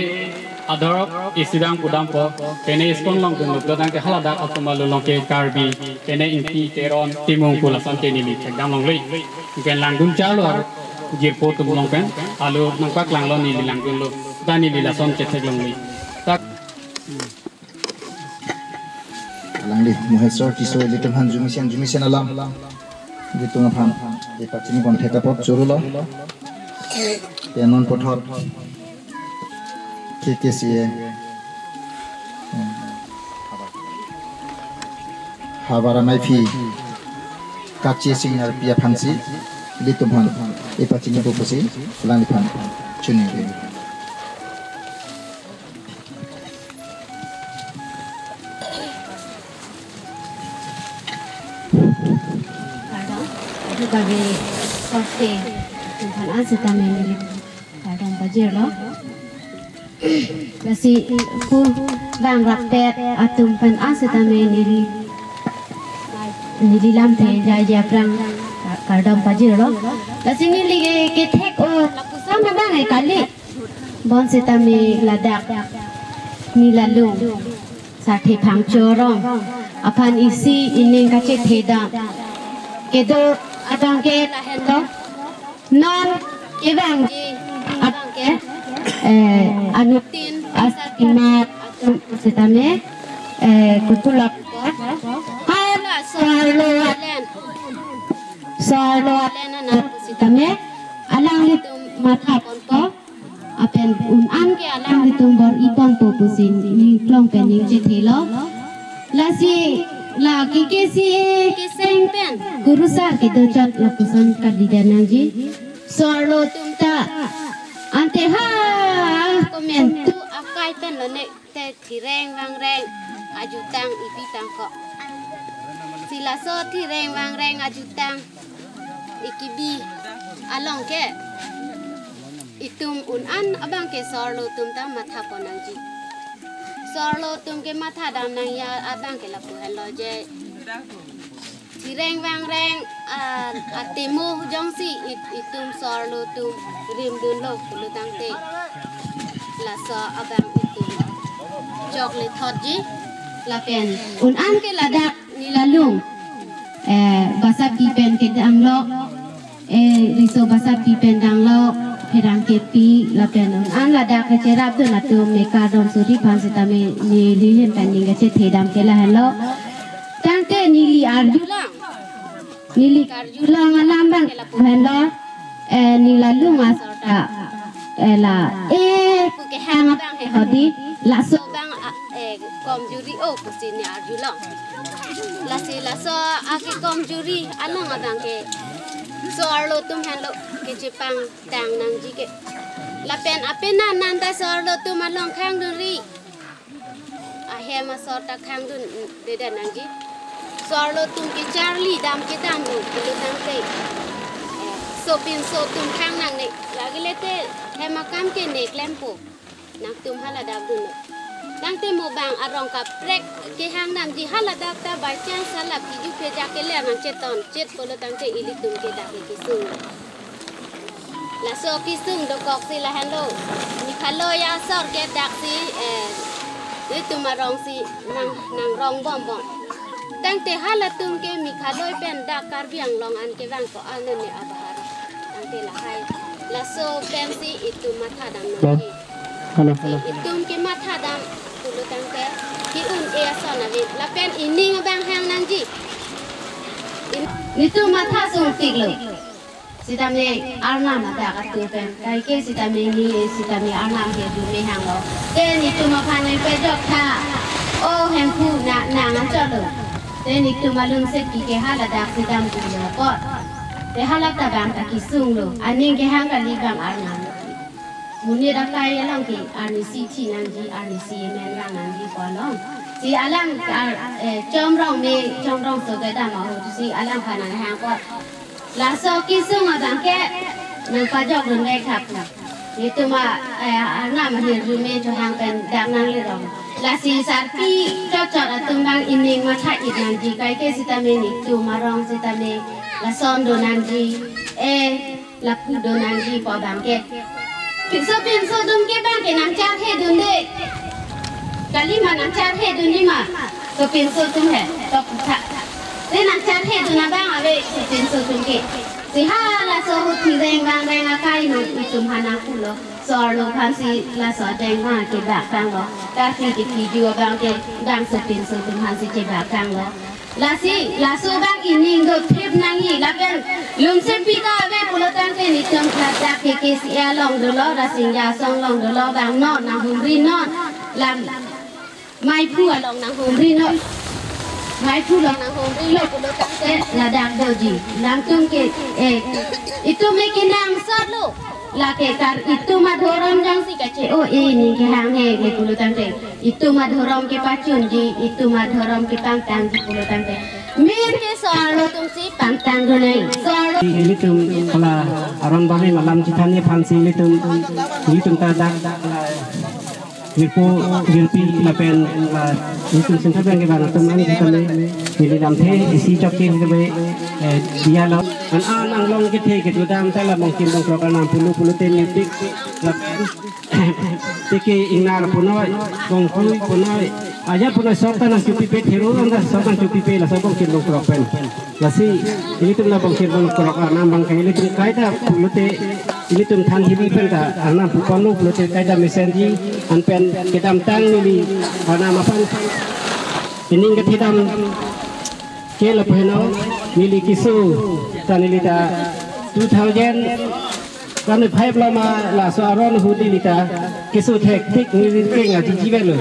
adhorom isi bang pudampo, pene ISKCON along dunlo pulo tangte haladak atum along ke Karbi, pene Ingti, Teron, Timung pu lason ke neli thekdam longle. Ingpen langdun charlo ar jirpo atum along pen, alo nangpaklanglo neli langdunlo. Ta neli lason chetheklongle. Tak. Alangli Maheswar Tisso ilitum aphan arjumesen arjumesen alam ilitum aphan epachini pon thek apot chorolo. Te non puthot K K C A havar amaiphi Kache Sing Narpi aphansi ilitum aphan epachinipo pusi alangliphan choningri. Kardom, adu bagi softe, itum aphan an sitame neli kardom pajirlo. Lasi pu bang rapet atum aphan an sitame neli, neli lamthe jai jai aphrang kardom pajirlo. Lasi neli ke, kethek-o lapuson abang e kali. Bonsitame ladak neli along Sarthe Phangcho arong aphan isi ining kachethedam kedo abang ke lahenlo. Non kevangji abang ke, eh, anuttin asar kimar atum sitame, eh, kukulap hala so-arlo alen, so-arlo alen anak sitame alanglitum matha ponpo. Lapen un-an ke alanglitum bor-iponpo pusi neli along pen neli chethelo. Lasi la K K C A keseng pen kurusar kedochot lapuson kalidet nangji. So-arlo atum ta ante ha komentu akai pen lone te thireng vangreng ajutang ipi tangko. Si laso thireng vangreng ajutang ikibi along ke itum un-an abang ke so-arlo atum ta matha pon nangji. So-arlo atum ke matha dam nangji abang ke lapu henlo je. Thireng vangreng, ah, atimo jongsi it-, itum so-arlo atum rimdunlo pulo tangte laso abang itum chokle thotji. Lapen un-an ke ladak neli along, eh, basapi pen kedamlo, eh, riso basapi pen damlo, pherangke pi, lapen un-an ladak kacherapdun atum ne kardom suri aphan sitame neli ahin pen neli kachethedam ke lahenlo. Tangte neli arjulong, neli karjulong alam abang ke lapu henlo. Eh, neli along asor ta, eh, la, eh, pu kehang abang he hodi, laso abang, ah, eh, komjuri o pusi neli arjulong. Lasi laso akekomjuri along abang ke so-arlo atum henlo kechepangtang nangji ke. Lapen apena nanta so-arlo atum along khangdunri. Ahem asor ta khangdundedet nangji. So-arlo atum ke charli dam kedamlo pulo tangte, eh, sopinso atum khang nangne. Lagile te hem akam ke ne klempo. Nangtum haladak dunlo. Tangte mo bang arong kaprek kehang damji, haladak ta by chance hala phiju pheja keler nangchetongchet pulo tangte ilitum ke dak ke kesung. Laso kesung dokok si lahenlo. Mikhaloi asor ke daksi, eh, itum arong si nang, nangrong bombom. Tangte halatum ke Mikhaloi pen dak Karbi Anglong an kevang ko-an ne abahar. Tangte lahai. Laso pensi itum matha dam nangji. Hello, hello. Itum ke matha dam pulo tangte ke-un-e ason ave. Lapen ining abang hang nangji. In-, itum matha sungpiklo. Sitame arnam adak atu pen. Kaike sitame neli sitame arnam ke dume hanglo. Te netum aphan nangpejok tha. O Hemphu na, nang anchotlo. Te netum alun se pi ke haladak si damdunlo apot. Te halata bang ta kesunglo. Aning kehang kali bang arnam. Monit akai along ke arnisi thi nangji, arnisi men vang nangji ko along. Si alang ar, eh, Chomrong me, Chomrong so kedam ahut si alang aphan nanghang apot. Laso kesung abang ke nangpajokdun vek thap. Netum a, eh, arnam ahirjume chohang pen dak nanglerong. Lasi sarpi chot chot atum abang ining matha-it nangji, kaike sitame netum arong sitame lason do nangji, eh, lapu do nangji pu abang ke. Pinso pinso atum ke abang ke nangcharhe dunde. Kalima nangcharhe dunde ma. Sopinso atum he, tok tha. Te nangcharhe dun abang ave sopinso atum ke. Si ha laso ahut thireng vangreng akai nangtum aphan nangpulo. So arlo aphansi laso adeng abang ke bak tanglo. Karpi ke piju abang ke bang sopinso atum aphansi chebak tanglo. Lasi, laso abang ining dothip nangji lapen lumsirpi ta ave pulo tangte netum ladak K K C A along dolo, Rasinja Asong along dolo, abang non nanghumri non. Lam Maiphu along nanghumri non. Maiphu along nanghumrilo pulo tangte ladak doji. Nangtum ke, eh, itum ke nangsotlo. Lake kar itum adhorom jongsi kache-o-e ning kehang he ke pulo tangte. Itum adhorom kepachunji, itum adhorom kepangtangji pulo tangte. Mir ke so arlo atumsi pangtang dunang. So arlo. Ilitum hala aron bali malam chithani aphansi ilitum, ilitum ta dak, hala Jirpo, jirpi lapen, ah, ilitum senta abang ke bang atum an sitame neli lamthe isi chok ke sitame, eh, diya lo. An an anglong kethe kedo dam ta la Bongchin Bongkrok arnam pulo pulote mepik lapen teke ingnar punoi, bongkrui punoi, aja punoi sok ta nangchopipe, thero anta sok nangchopipe laso Bongchin Bongkrok pen. Lasi ilitum la Bongchin Bongkrok arnam abang ke ilitum kaita pulote ilitum than hibi pen ta arnam pu panu pulote kaita mesenji, an pen kedamtang neli arnam aphan ining kethedam ke lapu heno, neli keso ta neli ta two thousand twenty-five lo ma laso aron ahut neli ta keso thektik neli keng ajiji avelo.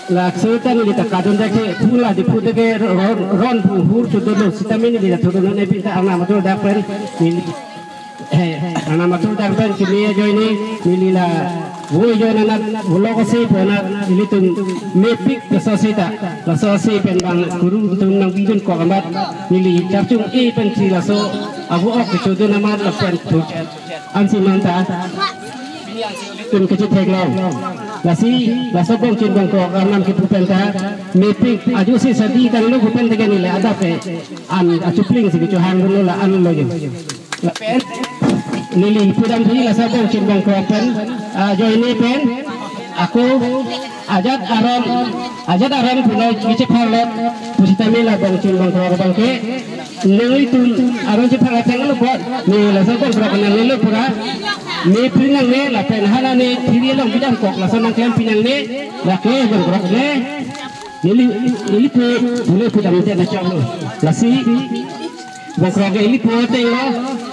Laso ta neli ta kadun dak ke phu la di phu dak ke ron, ron phu hur chodolo sitame neli ta thurun ne pin ta arnam atur dak pen neli, eh, arnam atur dak pen kimi ajoine neli la vo ajoine na vlog ase pu na ilitum mepik laso ase ta, laso ase pen bang guru atum nangpidun kok amat neli charchung-e pensi laso avo ok kechodun amat lapen thu ansi manta tum kechethek long. Lasi, laso Bongchin Bongkrok arnam kepu pen ta, mepik ajo si sadi tanglo pu pen ta ke neli adap ke an achupling si kechohang dunlo la an lo jo. Lapen, neli pudam thiri laso Bongchin Bongkrok pen, ah, ajoine pen, ako ajat aron, ajat aron punoi kiche pharlot, pusitame la Bongchin Bongkrok abang ke, nanglitum aron chepharlot tanglo po, ne laso Bongkrok nanglelo pura, ne pinangne lapen hala ne thiri along bidam kok laso nangklem pinangne, lake Bongkrok ne, neli, neli pu, pule pudam te na choklo. Lasi, Bongkrok ke ili pu tenglo,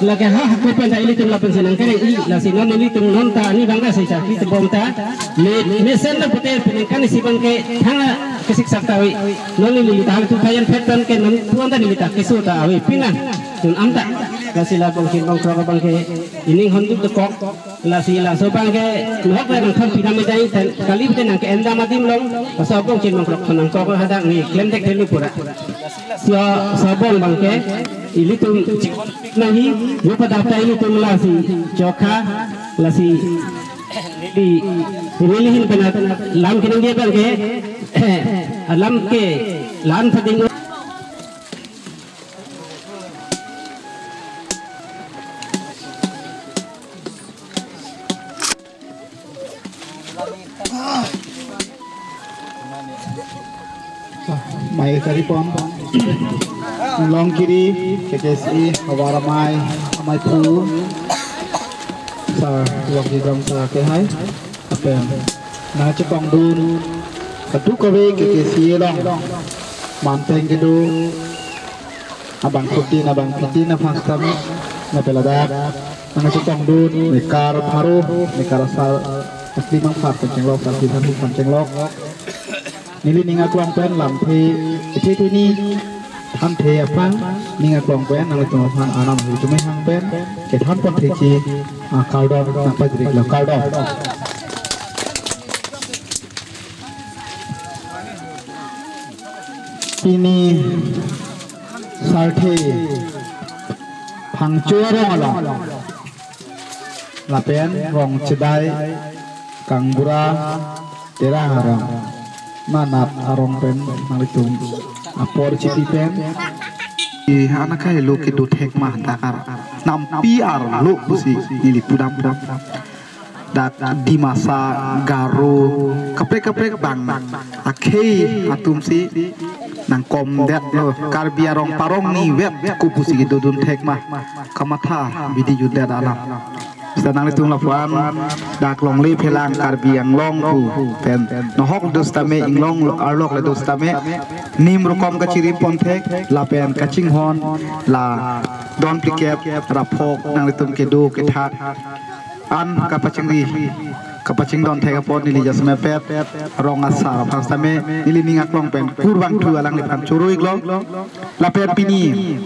lake ha hako pen ta ilitum lapen si nangkereng-i, lasi non ilitum non ta ani abang ta si chakri tebom ta, le, mesen lo pute peningkan isi abang ke thang kesik sak ta ave. Non neli ta hang tu kayan phet pen ke non tuan ta neli ta keso ta ave pinang. Tun am ta, lasi la Bongchin Bongkrok abang ke ining honduk dekok, lasi laso abang ke nok le nangtham pinam idai ten, kali pute nangke-en dam adim long, laso Bongchin Bongkrok nangkok hadak ne klem dek thelu pura. Sio sobong abang ke, ilitum chikon nangji, yo pada ta ilitum lasi chokha, lasi neli, neli hin penat, lam kenangji abang ke, lam ke, lam thading. Mai kari pon. Longkiri, K K C A, havar amei, amei phu. Sar, Longkiri dam sar ke hai. Apen. Nangchetongdun. Kadokave K K C A along. Manteng kedo. Abangphutin, abangphitin aphan sitame, lapen ladak nangchetongdun, mekar pharo, mekar asar, asli mangphar pen chenglok, asli than pen chenglok. Neli ning aklong pen lamthe, ithe tuni, than the aphan, ning aklong pen, nanglitum aphan arnam hu chumehang pen, kethan pon the chi, ah, kardom, nangpajirlo, kardom. Pini Sarthe Phangcho arong along lapen Rongchedai Kangbura Terang arong, Manat arong pen nanglitum apor chipi pen. I anak kai lo kedo thek ma dakar. Nampi arlo pusi neli pudam pudam. Dak Dimasa, Garo, kaprek kaprek bang akhei atum si nangkom detlo, Karbi arong parong ni vet ko pusi kedodun thek ma, kamatha bidi jutdet alam. Seta nanglitum lapuan dak longle phelang Karbi Anglong pu pen nohok do sitame, inglong arlok le do sitame, nim rokom kachirim pon thek lapen kachinghon la don phlikep ra phok nanglitum kedo kethak an kapachingri kapachingdon thek apot neli jasemet pet rong asar aphan sitame neli ning aklong pen kurvangthu alangliphan choro iklo. Lapen pini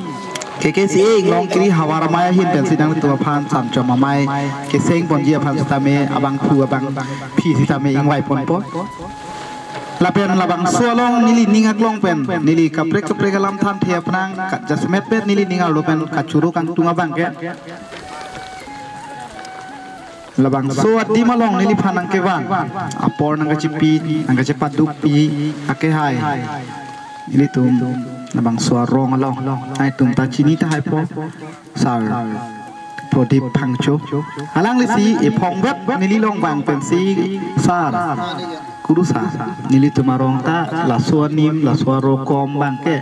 K K C A Inglongkiri Havar Amei ahin pensi nangtum aphan Samchom Amei keseng ponji aphan sitame abangphu abangphi sitame ingvai ponpo. Lapen labangso along neli ning aklong pen neli kaprek kaprek alam than the apnang ka jasemet pen neli ning arlo pen kachoro kangtung abang ke. Labangso adim along neliphan nangkevan apor nangkachipi nangkachepadukpi akehai. Nelitum labangso arong along nangtum ta chini tahaipo, Sir Prodip Phangcho. Alangli si ephong vet neli long vang pensi, Sir, Kuru Sir, nelitum arong ta laso anim laso arokom abang ke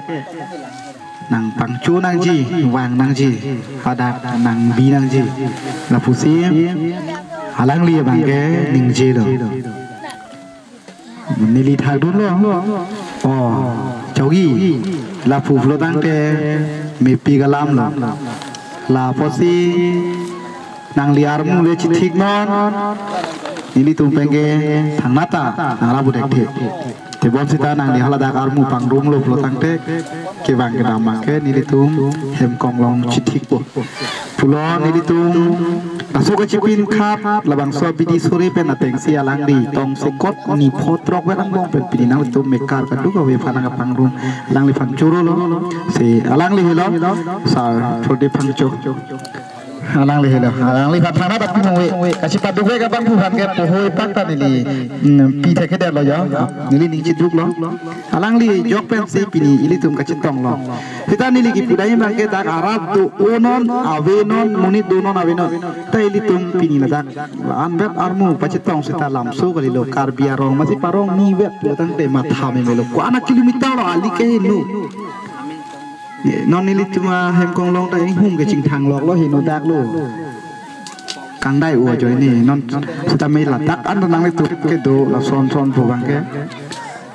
nangpangcho nangji, vang nangji, hadak nangbi nangji. Lapusi alangli abang ke ningjelo. Neli thakdunlo. Oh, chaugi. Lapu pulo tangte mepik alam lo. Lapusi nangli armu le chithik non. Nelitum pen ke thangnat ta nangrap-u thekthe. Tebon seta nangli haladak armu pangrumlo pulo tangte kevang kedam abang ke nelitum hem konglong chithikpo. Pulo nelitum laso kachipin khat labangso abidi sore pen atengsi alangli tongsekot niphot rok vet angbong pen pini nangtum mekar kadokave aphan nangkapangrum, alangliphan chorolo. Si alangli helo, Sir Prodip Phangcho. Alangli helo, alangliphan thangnat dak pimungve, kachipadukve abangphu aphan ke pohoi pak ta neli, mm, pi thekthedetlo ya, neli ning chiduklo. Alangli jok pensi pini ilitum kachetonglo. Seta neli kipudai abang ke dak arat do-o non, ave non, monit do non, ave non. Ta ilitum pini ladak la-an vet armu pachetong seta lamso kalilo, Karbi arong masi parong ni vet pulo tangte matha memelo. Ko-an a kilometer lo ali ke henu. Non nelitum ahem konglong ta inghum ke chingthang loklo heno daklo. Kangdai-o ajoine non seta me ladak an nanglitum kedo lason son pu abang ke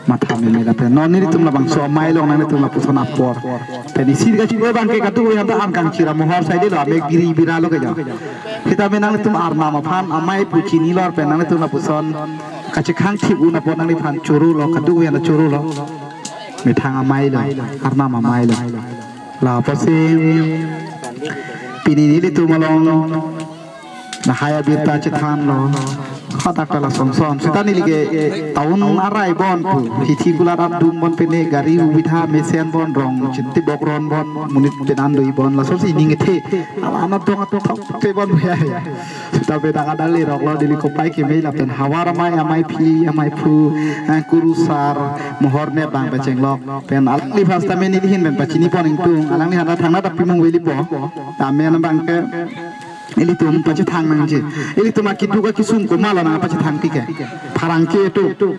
matha meme lapen non nelitum labangso amei along nanglitum lapuson apor pen isi kachinglo abang ke katu yang ta an kangchira mohor saidelo, ame giri bira lo ke jo. Seta me nanglitum arnam aphan amei pu chinilo pen nanglitum lapuson kachekhang thip un apot nangliphan chorolo, katu yang ta chorolo. Methang amei lo, arnam amei lo. Lapusi pini nelitum along lahai abirta chethanlo. Hadak ta lason son. Seta neli ke town arai bon pu, hithi kulat adum bon pene gari ubitha mesen bon, rong chintibok ron bon, monit penan doi bon, lasonsi ning kethe. Ala anat dong atok te bon ya. Seta bedak adali roklo, neli kopai keme lapen Havar Amei, ameiphi, ameiphu, eh, Kuru Sir, mohor ne bang pachenglok. Pen alangliphan seta me neli ahin pen pachini pon ingtung, alangliphan thangnat dak pimungve lipo. Amen abang ke ilitum pachethang nangji. Ilitum akiduk akisung komatlo nangpachethangpi ke? Pherangke atum.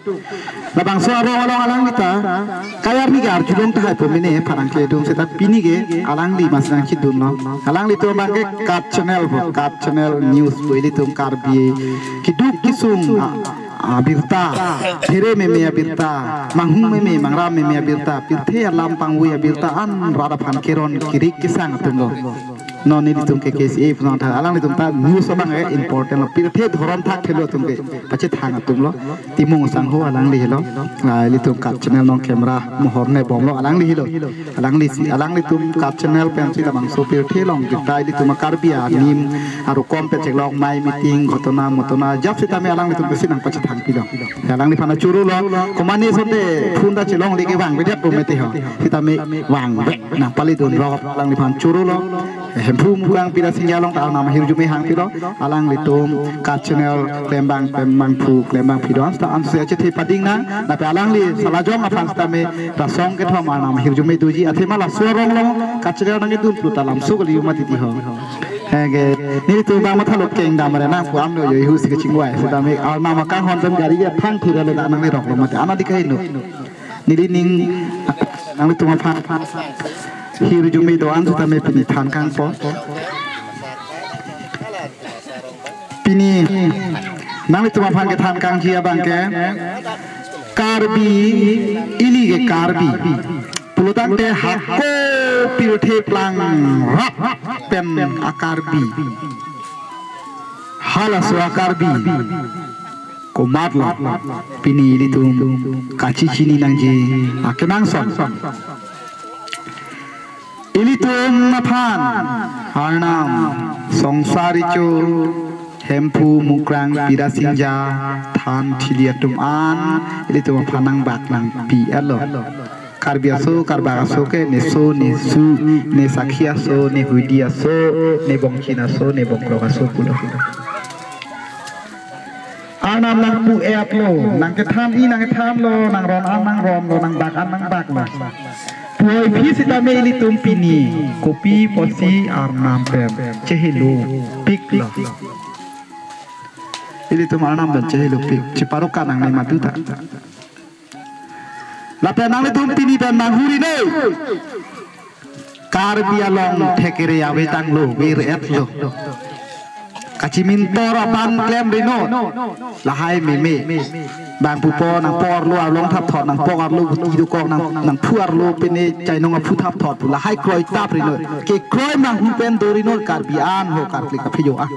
Labangso arong along alangli ta kayar ni ke arjulong tahai po mene pherangke atum, seta pini ke alangli mas nangchidunlo. Alanglitum abang ke Kat Channel po, Kat Channel News po, ilitum Karbi kiduk kisung a, abirta, phere meme abirta, manghung meme, mangram meme abirta, pirthe alam pangvoi abirta an rat aphan keron kirik kesang atumlo. Non nelitum K K C A puson thak alanglitum ta news abang ke important lo, pirthe dhorom thakthelo atum ke pachethang atumlo. Timung sangho alangli helo. Ah, ilitum Kat Channel along camera mohor ne bomlo, alangli helo. Alanglisi, alanglitum Kat Channel pensi labangso pirthe along kita ilitum a-Karbi anim arokom pen cheklok, mei meeting, ghotona motona, jap seta me alanglitum pensi nangpachethangpilo. Alangliphan chorolo, komane sonte phone ta chelongle ke vangvedet po mete ho. Seta me vangve nangpalidun rok alangliphan chorolo. Hemphu Mukrang Pira Singja along ta Arnam ahirjume hang pilo, alanglitum cultural klembang, klembangphu, klembangpi do-an seta ansi achethe pading nang, lapen alangli salajong aphan sitame rasong kethom Arnam ahirjume doji, athema laso arong along cultural nangkedun pulote lamso kali ma titi ho. Henge, nelitum bang matha lo kengdam re nang pu amlo yo ihu si kachingvai, sitame Arnam akanghon pen gari ya thang thira lo da nangli rok lo mate, ana di kaheno. Nelining nanglitum aphan hirjume do-an sitame pini than kangpo. Pini nanglitum aphan kethan kangji abang ke Karbi, ili ke Karbi. Pulotangte hako pirthe plang rap pen a-Karbi. Halaso a-Karbi. Komatlo pini ilitum kachechini nangji akenangsot. Ilitum aphan Arnam Songsar Recho, Hemphu Mukrang Pira Singja, than thili atum an ilitum aphan nangbak nangpi-etlo. Karbi aso, Karbak aso ke ne so, ne su, ne sakhi aso, ne huidi aso, ne bongchin aso, ne bongkrok aso pulo. Arnam nangpu-etlo, nangkethan-i nangkethanlo, nangron-an nangronlo, nangbak-an nangbaklo. Puvoiphit sitame ilitum pini kopi apotsi Arnam pen chehelopiklo. Ilitum Arnam pen chehelopik, cheparoka nangne madu ta. Lapen nanglitum pini pen nanghuri noi. Karbi along thekere ave tanglo, vir-etlo. Kachimintor aban klemri non. Lahai meme. Bang pupo nangpo arlo arlong thapthot, nangpok arlo guti dokok, nang, nangphu arlo pene chainong aphu thapthot pu. Lahai kroi tapri non. Kekroi nanghu pen dori non Karbi an ho karkli kaphejo ah.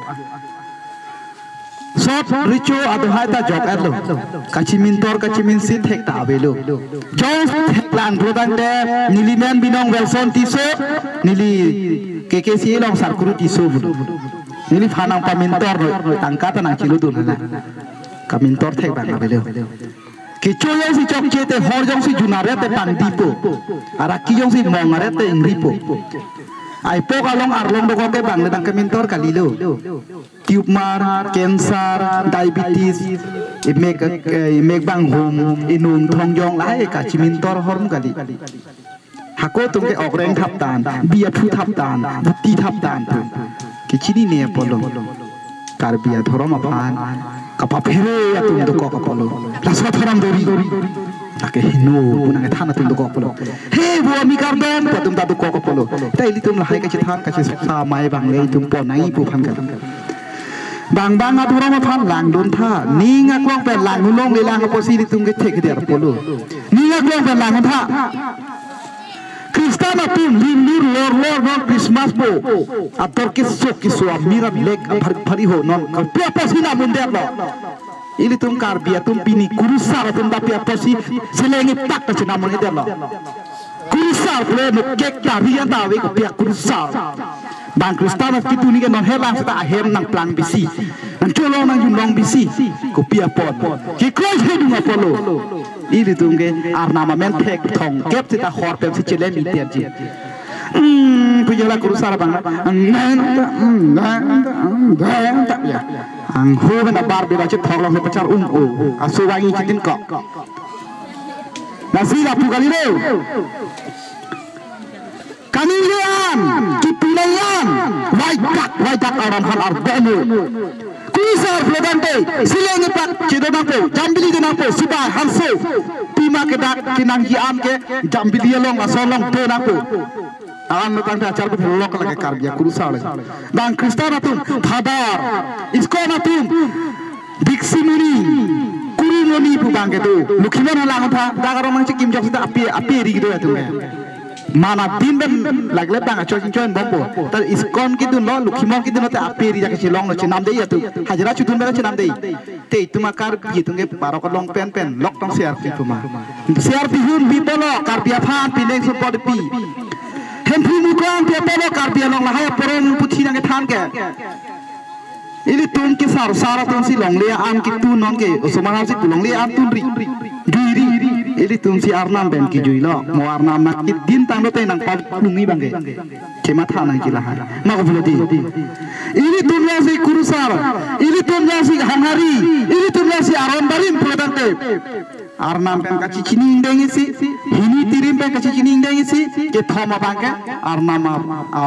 Sot Recho adohai ta jok-etlo. Kachimintor kachiminsi thek ta avelo. Jong theklang pulotangte neli men binong Welson Tisso, neli K K C A along Sarkuru Tisso pulo. Neliphan nangpamintor noi, tangka ta nangchiludun hala. Kamintor thek bang avelo. Kecho jongsi chokche te, hor jongsi jun aret te pangdipo. Araki jongsi mong aret te ingripo. Aipok along arlong dokok ke bang le nangkamintor kalilo. Tumor, cancer, diabetes, imek, eh, imek banghum, inung thongjong lahai kachimintor ahormu kali. Hako atum ke okreng thaptan, bi aphu thaptan, buti thaptan pu. Kechinine apotlo. Karbi adhorom aphan kapaphere atum dokok apotlo. Laso adhorom dori. Lake heno pu nangkethan atum dokok apotlo. He vo ami kardom pu atum ta dokok apotlo. Ta ilitum lahai kachethan kachesuksa amei bang le itum pon nangji pu aphan kali. Bang bang adhorom aphan langdun tha. Ning aklong pen langdun longle lang apotsi ilitum ke thekder apotlo. Ning aklong pen langdun tha. Khristan atum linglur lorlor non Christmas po. Ator keso keso amir an lek apar pari ho non. Kopi apotsi nam undetlo. Ilitum Karbi atum pini kurusar atum ta pi apotsi seleng ipak ta chenam undetlo. Kurusar pule no kek ta rian ta ave kopi akurusar. Bang Khristan atum ketuni ke non helang seta ahem nangplang bisi. Nangcholong nangjunlong bisi. Kopi apot. Kekroi hedung apotlo. Ilitum ke Arnam amen thek thongkep seta hor pensi chelem iter ji. Hmm, pujola kurusar bang. Nang ta, hmm, nang ta, hmm, nang ta, ya. Angho ben abar bela chethok long pachar um o. Aso vangi chitin kok. Lasi lapu kalilo. Kaningje an, kipulai an, vaidak, vaidak aram han arbomo. Kurusar pulotangte, seleng ipak chedo nangpo, jambili do nangpo, sibai, hanso, pima kedak, kenangji an ke, jambili along, laso along do nangpo. An tangte achar pu lok lake Karbi akurusar lake. Bang Khristan atum, Father, ISKCON atum, Dikshimoni, Kurumoni pu bang kedo. Lokhimon halang tha, dak arong nangchikim jok seta api, api ri kedo atum ke. Mana din ben lagle bang achoi choi bompo. Ta ISKCON kedunlo, Lokhimon kedunlo te api ri jake chelonglo chenam dei atum. Hajira chudun ben chenam dei. Te itum a Karbi atum ke parok along pen pen lok tong C R P puma. C R P hum pi polo Karbi aphan pining sumpot pi. Hemphu Mukrang pi polo Karbi along lahai aporom puthi nangkethan ke. Ilitum ke sar sar atum si longle an ketun non ke, osomar si pu longle an tunri. Juiri. Ilitum si arnam pen kijuilo, mo arnam nangkedin tanglote nangpalungi abangke. Chematha nangji lahai. Mako pulo di. Ilitum jongsi kurusar, ilitum jongsi hanghari, ilitum jongsi aron barim pulo tangte, arnam pen kachechini ingdeng isi, hini tirim pen kachechini ingdeng isi, kethom abangke arnam a,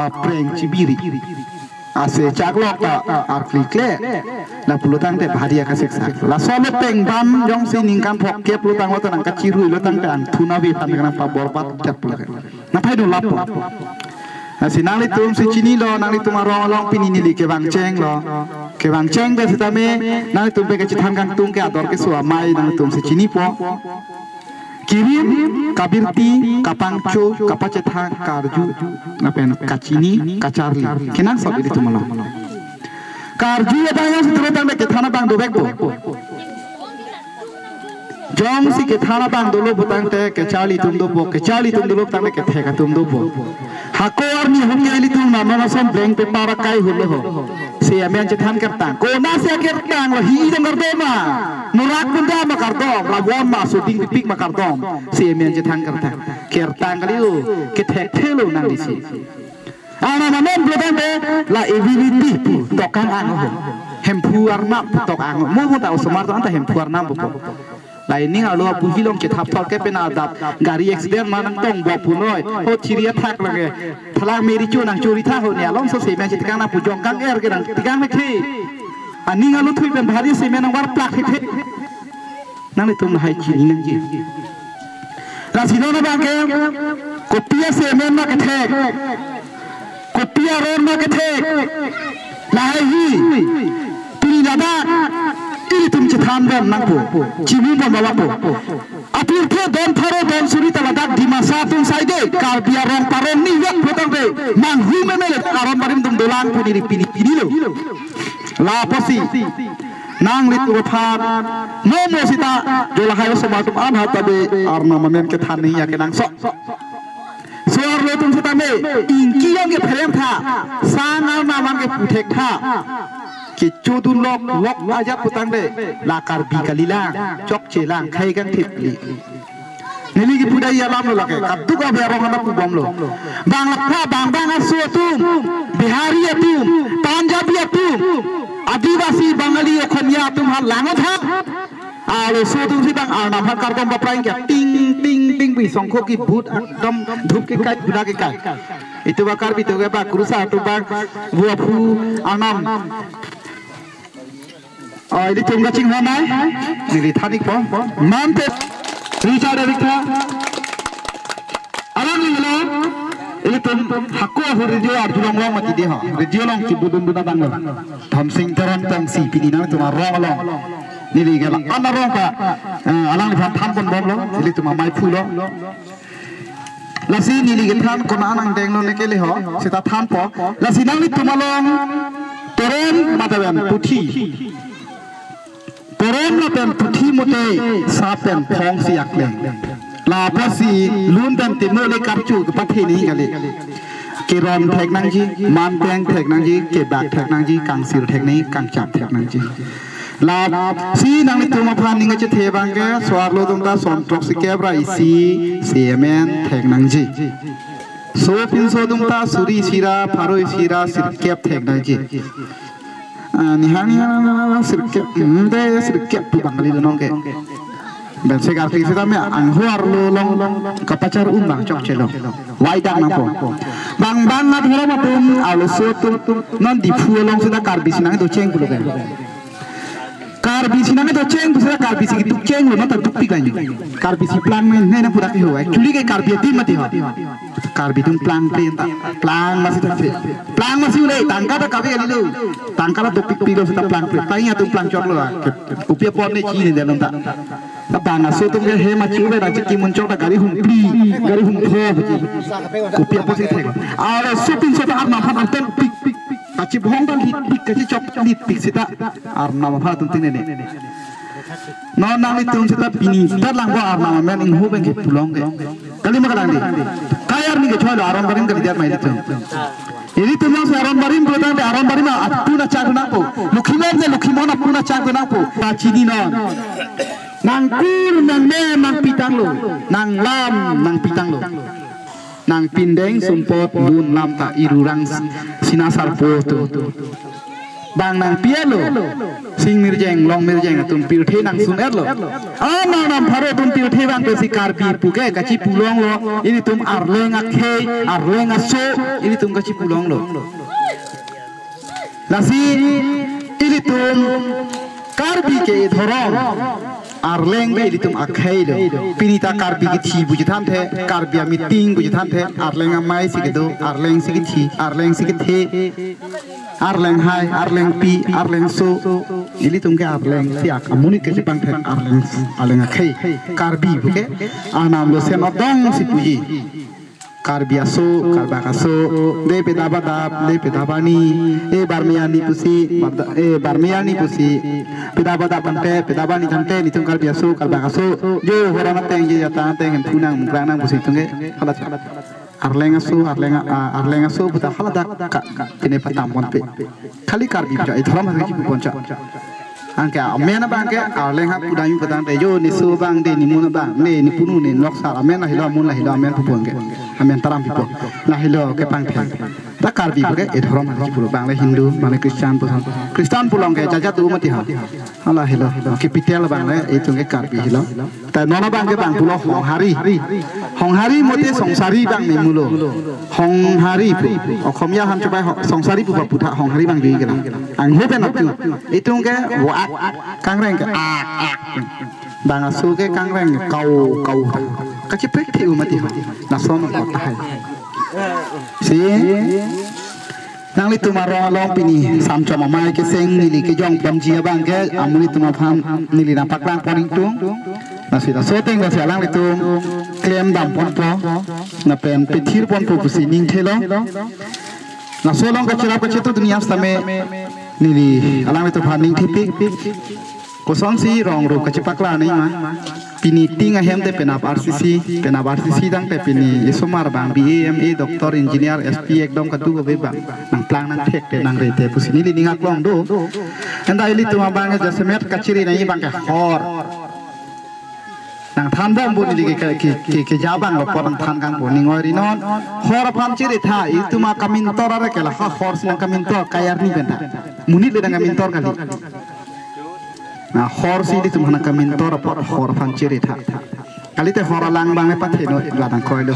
apreng chibiri. Ase chaklok ta arklikle. Lapulo tangte bhari akasiksak. Laso le pengbam jongsi ningkan phongkep lo tanglo ta nangkachirui lo tangte angthun ave aphan nangpaborbat tep lo. Nangphaidun lapu. Lasi nanglitum si chinilo, nanglitum arong along pini neli kevangchenglo. Kevangcheng pen sitame nanglitum pen kachethan kangtung ke ador keso amei nanglitum si chinipo. Kirim, kabirti, kapangcho, kapachethang, karju, lapen kachini, kacharli. Kenangsot ilitum along. Karju abang jongsi turo tangte kethan abang dovekpo. Jongsi kethan abang dolo putangte kecharli atum dopo, kecharli atum dolo putangte kethek atum dopo. Hako arni hongke ilitum nanonason blank paper akai hulo ho. Si amen chethan kertang. Konatsi akertang lo, hi dong kardom ma. Nurak bunda ma kardom, ravon ma, soding pipik ma kardom. Si amen chethan kertang. Kertang kali o, kethekthelo nangli si. Arnam amen pulo tangte la ability pu tokang ang ho. Hemphu arnam pu tok ang ho. Mo mo ta osomar to anta Hemphu arnam pu. La ining arlo apuhi long chethap thor ke pen adap gari accident ma nangtong bo punoi. Ho chiri athak lage. Thalang meri chu nangchori tha ho ne along so semen chetekang nangpu jong kang er ke nangtekang mekhe. Aning arlo thui pen bhari semen nangvarplak thekthek. Nanglitum lahai chini nangji. Lasi non abangke kopi asemen ma kethek. Kopi aron ma kethek. Lahai hi. Pini ladak ilitum chethan bom nangpo. Chibum bom lapu. Apirthe don pharo don suri ta ladak Dimasa atum saide Karbi arong parong ni yak putangte manghu meme le aron barim atum dolang pu neli pini pinilo. Lapusi nanglitum aphan momo sita jo lahai osomar atum an hata be arnam amen kethan ni ya kenangsot. So-arlo atum sitame ingki yang ke pherem tha, sang arnam an ke puthek tha. Kechodun lok lok ajat putangte la Karbi kalilang, chokchelang, khai kangthip li. Neli kipu dai alam lo lake, kaduk abe arong ana pu bomlo. Bang lakha, bang bang aso atum, Bihari atum, Punjabi atum, Adivasi, Bangali, Okhomia atum ha langot ha. Arloso atum si bang arnam aphan kardom paprang ke ting ting ting pi songkho kibut ekdom dhup kekai, guna kekai. Itum ba Karbi atum ke ba kurusar atum ba vua phu arnam. Oh, ilitum kachinghon nai. Neli than-ikpo. Mante. Richard Erikha. Alanglilo. Ilitum hako ahut radio arjulong long mati dei ho. Radio along kibudun dun abang lo. Thamsing Teron Tongsi pini nangtum arong along. Neli ke la-an arong ta, eh, alangliphan than pon bomlo. Ilitum amei phulo. Lasi neli kethan konat nangdenglo ne kele ho, seta thanpo. Lasi nanglitum along toron mate pen puthi. Toron lapen puthi mate sa pen phong si akleng. Lapusi lun pen timo le karchu kepathe ni kali. Keron thek nangji, manpeng thek nangji, kebak thek nangji, kangsir thek nangji, kangchap thek nangji. Lasi nanglitum aphan ning kachethe abangke, so-arlo atum ta son throksi kep ra isi semen thek nangji. Sopinso atum ta suri isi ra, pharo isi ra, sirkep thek nangji. Ah, nihang nihang nihang sirkep, hmm, de sirkep pu Bangali do nong ke. Ben se karkli sitame angho arlo along kapachar-un abang chokchelo. Wai dak nangpo. Bang bang adhorom atum, arloso atum, non Diphu along sita Karbi si nangdocheng pulo ke. Karbi si nangdocheng pu sita Karbi si dukchenglo, non ta dukpik lain. Karbi si plang main ne na pura ke ho. Actually ke Karbi adim mati ho. Karbi atum plangple ta. Plang masi ta se. Plang masi ule tangka ta kabe kalilo. Tangka la dopikpiklo sita plangple. Plang atum plangchotlo. Kopi apot ne chini de non ta. Bang aso atum ke hem achu ube nangchiki munchok ta gari humpli, gari humpho. Kopi apot si thek. Arloso pinso ta arnam aphan artem pik pik. Kachibhong ta litpik, kachichok litpik sita arnam aphan atum tinene. Non nanglitum sita pini tar langbo arnam amen inghu abangke pulong ke. Kali ma kalang dei. Kai arni ke choilo aron barim kalidet ma ilitum. Ilitum nang si aron barim pulo tangte aron barim apun achak nangpo. Lokhimon ke Lokhimon apun achak nangpo. Pachini non. Nangkur nangme nangpitanglo, nanglam nangpitanglo. Nangpindeng sumpot dun lam ta irurang sina sarpo atum. Bang nangpielo, sing mirjeng, long mirjeng atum pirthe nangsun-etlo. Anang nam pharo atum pirthe bang pensi Karbi puke kachipulonglo, ilitum arleng akhei, arleng aso, ilitum kachipulonglo. Lasi ilitum Karbi ke dhorom, arleng ke ilitum akheilo. Pini ta Karbi kithi pu chethan the, Karbi a-meeting pu chethan the, arleng amei si kedo, arleng si kithi, arleng si kethe, arleng hai, arleng pi, arleng so. Ilitum ke arleng si ak amonit kachepangthek arleng, arleng akhei. Karbi puke anam lo sen odong si puji. Karbi aso, Karbak aso, de pedap adap, de pedap arni, e barmi arni pusi, barda-, e barmi arni pusi, pedap adap tangte, pedap arni tangte, nitum Karbi aso, Karbak aso, jo horan ateng, je jata ateng, hem phunang, mukrangnang pusi tungge, hala cha. Arleng aso, arleng a-, a-, arleng aso, puta hala dak ka, ka, kene patam ponpe. Khali Karbi puta, e dhorom hasi kipu poncha. Anke amen abang ke, arleng ha pudam pu tangte, jo niso abang de, nimun abang de, nipunu ne, noksar amen lahelo, amun lahelo, amen pupu anke. Amen taram pipo. Lahelo kepangthek. Ta Karbi ke, e dhorom hasi pulo, bang le Hindu, bang le Christian puson. Christian pulo anke, jajat do mati ha. Hala helo. Capital bang le, itum ke Karbi helo. Ta non abang ke bang pulo Honghari. Honghari mate Songsari bang memulo. Honghari pu. Okhomia ham chupai ho-, Songsari pu ba putha Honghari bang jui kelang. Angho pen atu. Itum ke wak kangreng ke ak ak. Bang aso ke kangreng kau kau. Kachiprek thi umati ho. Lason kota hai. Si. Nanglitum arong along pini samchom amei keseng neli kejong ponji abang ke amonit atum aphan neli nangpaklang pon ingtung. Lasi laso ateng lasi alanglitum klemdam ponpo. Lapen pethir ponpo pusi ningthelo. Laso along kachirap kachetu dunia sitame neli alanglitum aphan ningthepik. Kosonsi rong ro kachepaklang nangma. Pini ting ahem te penap R C C, penap R C C tangte pini isomar bang B A, M A, doctor, engineer, S P ekdom kadokave bang. Nangplang nangthek te nangrete pusi neli ning aklong do. Anta ilitum abang ke jasemet kachiri nangji abang ke hor. Nangthan bompo neli ke, ke, ke, ke, keja abang lo apot nangthan kangpo ning oi ri non. Hor aphan chiritha, itum akamintor are ke la ha hor si nangkamintor kai arni penta. Monit le nangkamintor kali. Na hor si ilitum aphan nangkamintor apot hor aphan chiritha. Kalite hor alang abang le patheno la nangkroilo.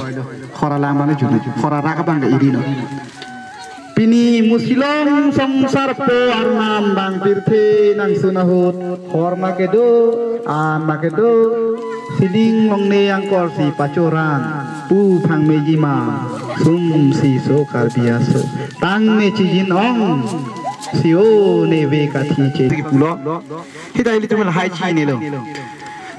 Hor alang abang le juna. Hor arak abang le irino. Pini musilong songsar po arnam bang pirthe nangsun ahut. Hor ma kedo, an ma kedo. Sining longle angkor si pachoran. Pu phang meji ma. Sum si so Karbi aso. Tang ne chijin ong. Si o ne ve kathi che. Pulo. Hita ilitum lahai chinilo.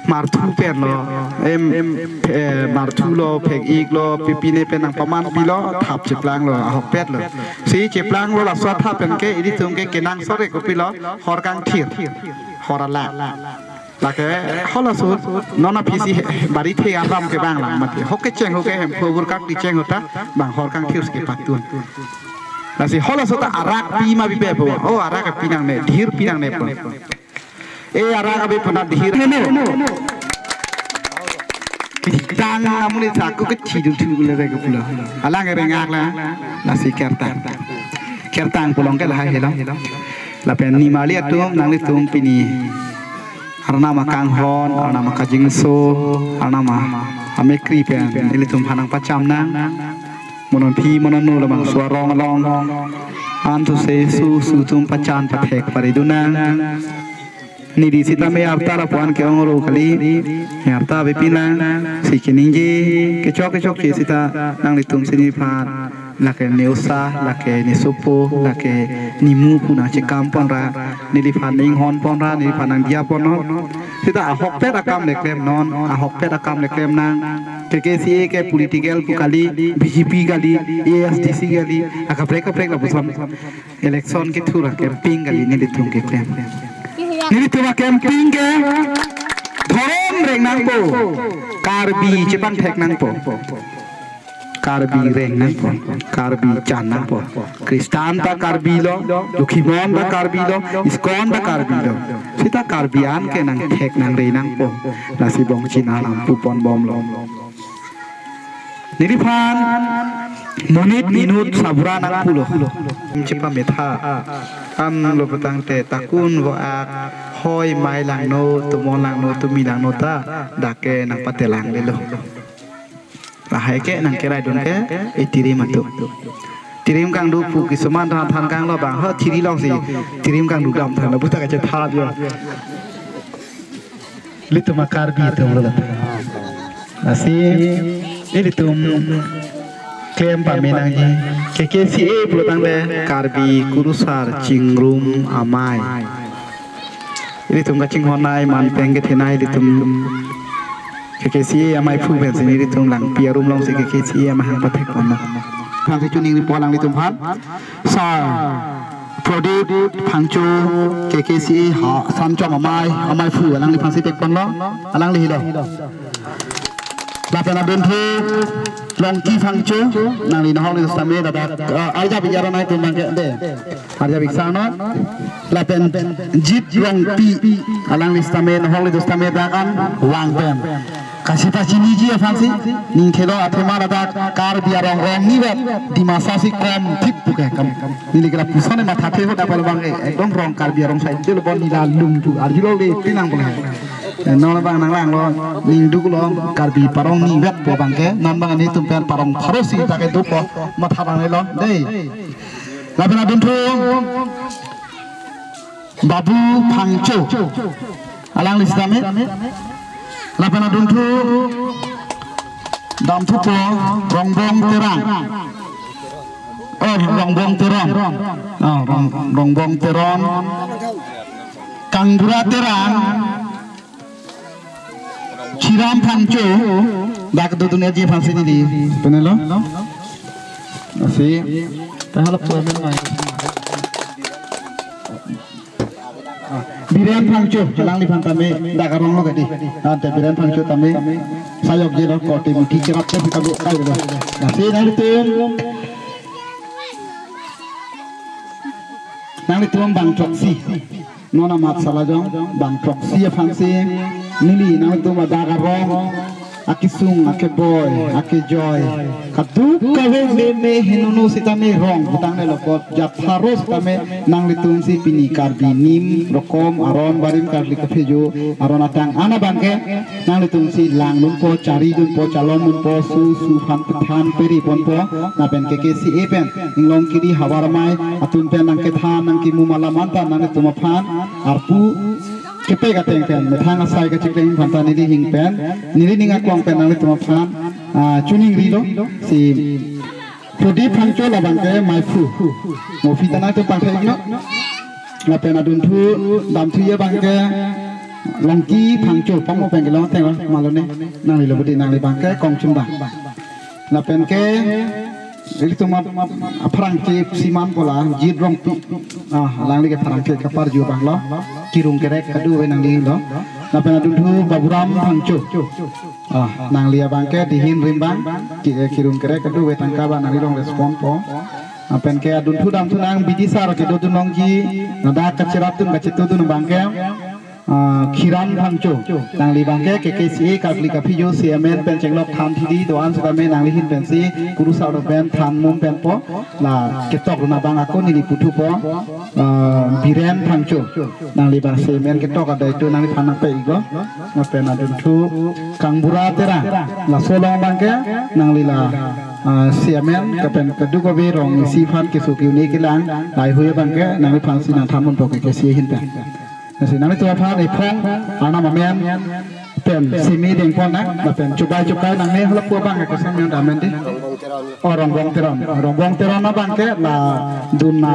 Marthu pen lo, em, em, eh, marthu lo, phek-ik lo, pipine pen nangpaman pilo, thap cheplanglo, ahokpet lo. Si cheplanglo laso athap pen ke, ilitum ke kenangsot ke kopilo, hor kangthir, hor alak. Lake, halaso, non aphi si he, bari the aram ke bang lang mati. Hok kecheng ho ke hem phobur kak di cheng ho ta, bang hor kangthir si kepatun. Lasi halaso ta arak pi ma pipe po, oh arak pi nangne, dhir pi nangne po. E arak abe puna dhir heno. Tang amonit saku ke chidung thu le re ke pulo. Alang ereng ak la, lasi kertang. Kertang pulo ke lahai helo. Lapen nimali atum nanglitum pini. Arnam akanghon, arnam akajingso, arnam amekri pen ilitum aphan nangpacham nang. Mo non phi mo non nu labangso arong along. An thu se su su atum pachan pathek pari dun nang. Neli sitame arta lapuan ke-ong ro kali. Arta bepin lang. Si keningje. Kechok kechokche sita nanglitum si nephan. Lake ne osa, lake ne sopo, lake nimu pu nangchekam ponra. Neliphan ninghon ponra, neliphan nangdiya ponnon. Sita ahokpet akam le klemnon, ahokpet akam le klem nang. K K C A ke political pu kali, B J P kali, A S D C kali. Akaprek kaprek lapuson. Election kethur a-campaign kali nelitum keklem. Nelitum a-campaign ke dhorom reng nangpo. Karbi chepangthek nangpo. Karbi reng nangpo, Karbi chan nangpo. Kristan ta Karbi lo, Lokhimon ta Karbi lo, ISKCON ta Karbi lo. Seta Karbi an ke nangthek nangre nangpo. Lasi bongchin alam pupon bomlo. Neliphan monit inut sabura nangpulo. Chepametha. An lo putangte takun vo ak hoi mai langno, tumon langno, tumi langno ta dak ke nangpatelanglelo. Lahai ke nangkeraidun ke itirim atum. Tirim kangdu pu kisuman than than kanglo bang ho thiri longsi tirim kangdu dam than lo puta kachetha dia. Ilitum a Karbi atum lo lata. Lasi ilitum klem pame nangji. K K C A pulo tangte Karbi Kurusar Chingrum Amei. Ilitum kachinghon nai, manpeng kethenei ilitum K K C A amaiphu pensi ilitum langpi arum longsi K K C A amahang pathek ponlo. Phan si choningri po alanglitum aphan. Sir Prodip Phangcho, K K C A ha Sanchom Amei, amaiphu, alangliphan si pek ponlo. Alangli helo. Lapen adunthu Longki Phangcho, nangli nahok ni sitame ladak, eh, arjap ik aron nai tum bangke de. Arjap ik sangnon. Lapen Jit Rongpi, alangli sitame nahok ni sitame dak an vang pen. Kasita chiniji aphansi, ning thelo athema ladak Karbi arong rong nivet, Dimasa si kom thip puke kam. Neli kira puson mathathe ho dapal bang, eh, ekdom rong Karbi arong side lo bon nila lum tu, arjulo le pinang pulo. Eh, non bang nanglanglo, ning duklo, Karbi parong nivet po bangke, non bang nelitum pen parong pharo si ta kedo po, matha bang lo, dei. Lapen adunthu Babu Phangcho, alangli sitame. Lapen adunthu damthupo Rongbong Terang. Oh, Rongbong Teron. Oh, Rong, Rongbong Teron. Kangbura Terang. Chiram Phangcho. Dak dodun aji aphansi neli. Penelo. Asi. Tahala puan mai. Biren Phangcho, alangliphan tame dak arong lo kadi. Ante Biren Phangcho tame sayok je lo, kote muti cherap te kita bu kai lo. Lasi nanglitum, nanglitum bang throksi. Non amat salajong bang throksi aphansi neli nanglitum adak arong akesung, akeboi, akejoi, kaduk kave meme henono sitame rong putang ne lokot, jat pharo sitame nanglitum si pini Karbi nim rokom aron barim Karbi kaphejo aron atang ana bangke nanglitum si langdunpo, charidunpo, chalondunpo, su su phan pethan peri ponpo, lapen K K C A pen Inglong Kiri Havar Amei atum pen nangkethan nangkimum alam anta nanglitum aphan arpu kepek ateng pen methang asai kachiklem phanta neli hing pen, neli ning aklong pen nanglitum aphan, ah, choningrilo si Prodip Phangcho labangke maiphu. Mo phi ta nangtum pangthek no. Lapen adunthu damthu abangke Longki Phangcho, pamo pen kelong teng malone, nangli lo budi nangli bangke kongchum bang. Lapen ke ilitum ap-, aphrang ke siman pola Jit Rongpi. Ah, alangli ke phrang ke kaparju banglo. Kirung kerek kadu ave nanglilo. Lapen adunthu Baburam Phangcho. Ah, nangli abangke dihin rimbang. Ki-, eh, kirung kerek kadu ave tangka ba nangli long respond po. Lapen ke adunthu damthu nang bidisar kedodun longji. Nada kacherapdun kachetudun abangke. Ah, Khiran Phangcho, nangli bangke K K C A karkli kaphijo C M N pen chenglok than thidi do-an sitame nangli hin pensi Kurusar pen than mum pen po, la ketok runa bang ako neli puthupo, ah, Biren Phangcho, nangli bang C M N ketok adai tu nangliphan nangpe iglo, lapen adunthu Kangbura Terang, laso along bangke nangli la, ah, C M N kapen kaduk ave rong isi aphan keso ke-un-e kelang, lahai hui abangke nangliphan si nangthan munpo K K C A hin pen. Lasi nanglitum aphan ephong anam amen pen simi dengpon nang, lapen chubai chukai nangne hala pu abang ke kosong yon amen di. Oh, Rongbong Teron. Rongbong Teron abangke la dun na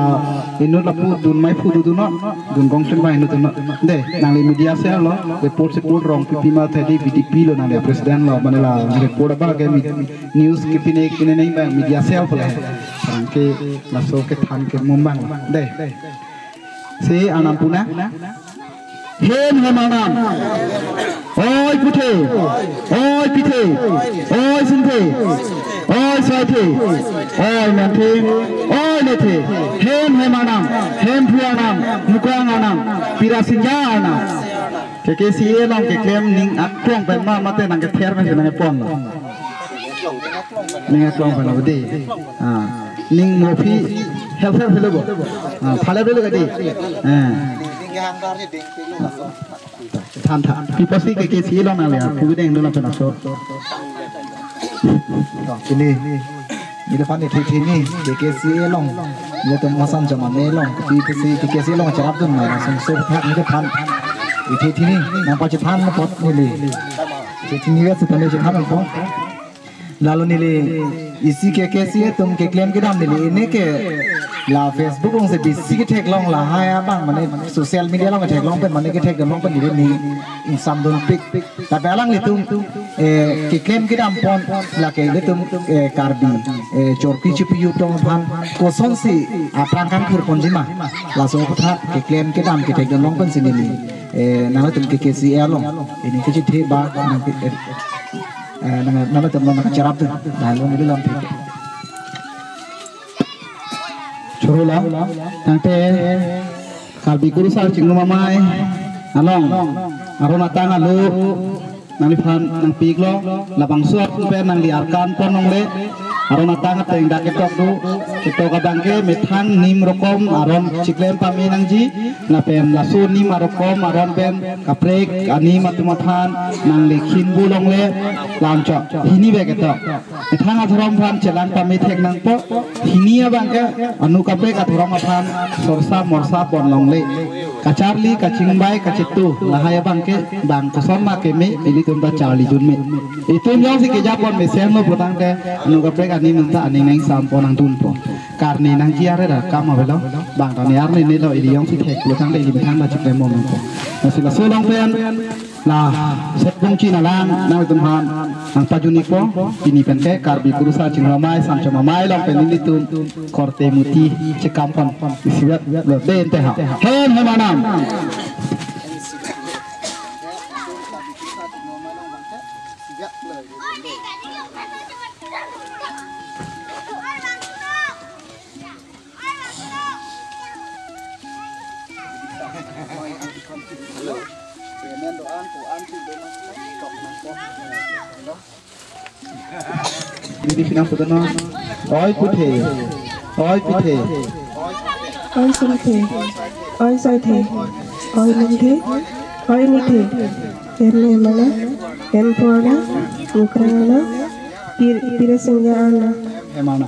inut lapu dun maiphu dodun non, dun kongchun ba inut dun non. De, nangli media cell lo, report report Rongpipi Malthedi B D P lo nangli president lo, mane la report abangke mi-, news kepine kepine neng bang media cell pula. Bangke laso kethan kemum bang lo. De. Si anam puna. Hem hem anam. Oi puthe. Oi pithe. Oi sinthe. Oi Oi the, oi Mengthing, oi Lethe, hem hem arnam, Hemphu arnam, Mukrang arnam, Pirasingja arnam. K K C A along keklem ning aklong pen ma mate nangkether pen nangkepon lo. Ning aklong pen lo de. Ah, ning mo aphi help help hello bo. Ah, phala hello ka de. Ah. Than than. Pi apotsi K K C A along nangli aphu kedeng dun lapen aso. Kini, neli aphan ithi thini, K K C A along. Nelitum masam jama ne along, kopi apotsi K K C A along cherap dun ma, langsung so thak neli aphan. Ithi thini, nangpachethan apot neli. Ithi thini ya setane chethan apot. Lalo neli isi K K C A atum keklem kedam neli ini ke la Facebook along si bisi ketheklong, lahai abang mane social media along ketheklong pen mane kethekdam along pen neli ning ingsamdunpik. Tapi alanglitum, eh, keklem kedam pon lake ilitum, eh, Karbi, eh, chorki chipi jutong aphan kosonsi aphrang kangthir ponji ma. Laso aphuthak keklem kedam kethekdam along pensi neli, eh, nangtum K K C A along ini kechethe ba nang, eh, eh, nang, nangtum nangcherap tu. Lalu neli lam thik. Choro la, tangte Karbi Kurusar Chingrum Amei along aron atang alo nangliphan nangpiklo, labangso atum pen nangli arkan pon longle, aron atang ateng dak ketok do, ketok abang ke methang nim rokom aron chiklem pame nangji, lapen laso nim arokom aron pen kaprek anim atum aphan nangli khinbu longle, lamchok hini bek ketok. Methang adhorom aphan chelang pame thek nangpo, hini abang ke anu kaprek adhorom aphan sorsa morsa pon longle. Kacharli, kachingbai, kachetu, lahai abang ke bang koson ma keme, ilitum ta charlidun me. Itum jongsi kejapon mesen lo putangte, anu kaprek anim ta aning nang sampon nangdunpo. Karne nangji arere akam avelo, bang ta ne arne ne lo ili jongsi thek putangte ili methang ta chiklem mo nangpo. Lasi laso along pen, la setbong chin alang nangtum aphan nangpajun-ikpo, pini pen ke Karbi Kurusar Chingrum Amei Samchom Amei along pen nelitum korte muti chekam pon isivet lo den te ha. Hem hem arnam. Didi pinang putonon. Oi puthe. Oi puthe. Oi sothe. Oi sothe. Oi mungthe. Oi nithe. Erne mana. En pona. Ukrana. Pir, Pirasingja arnam. Emana.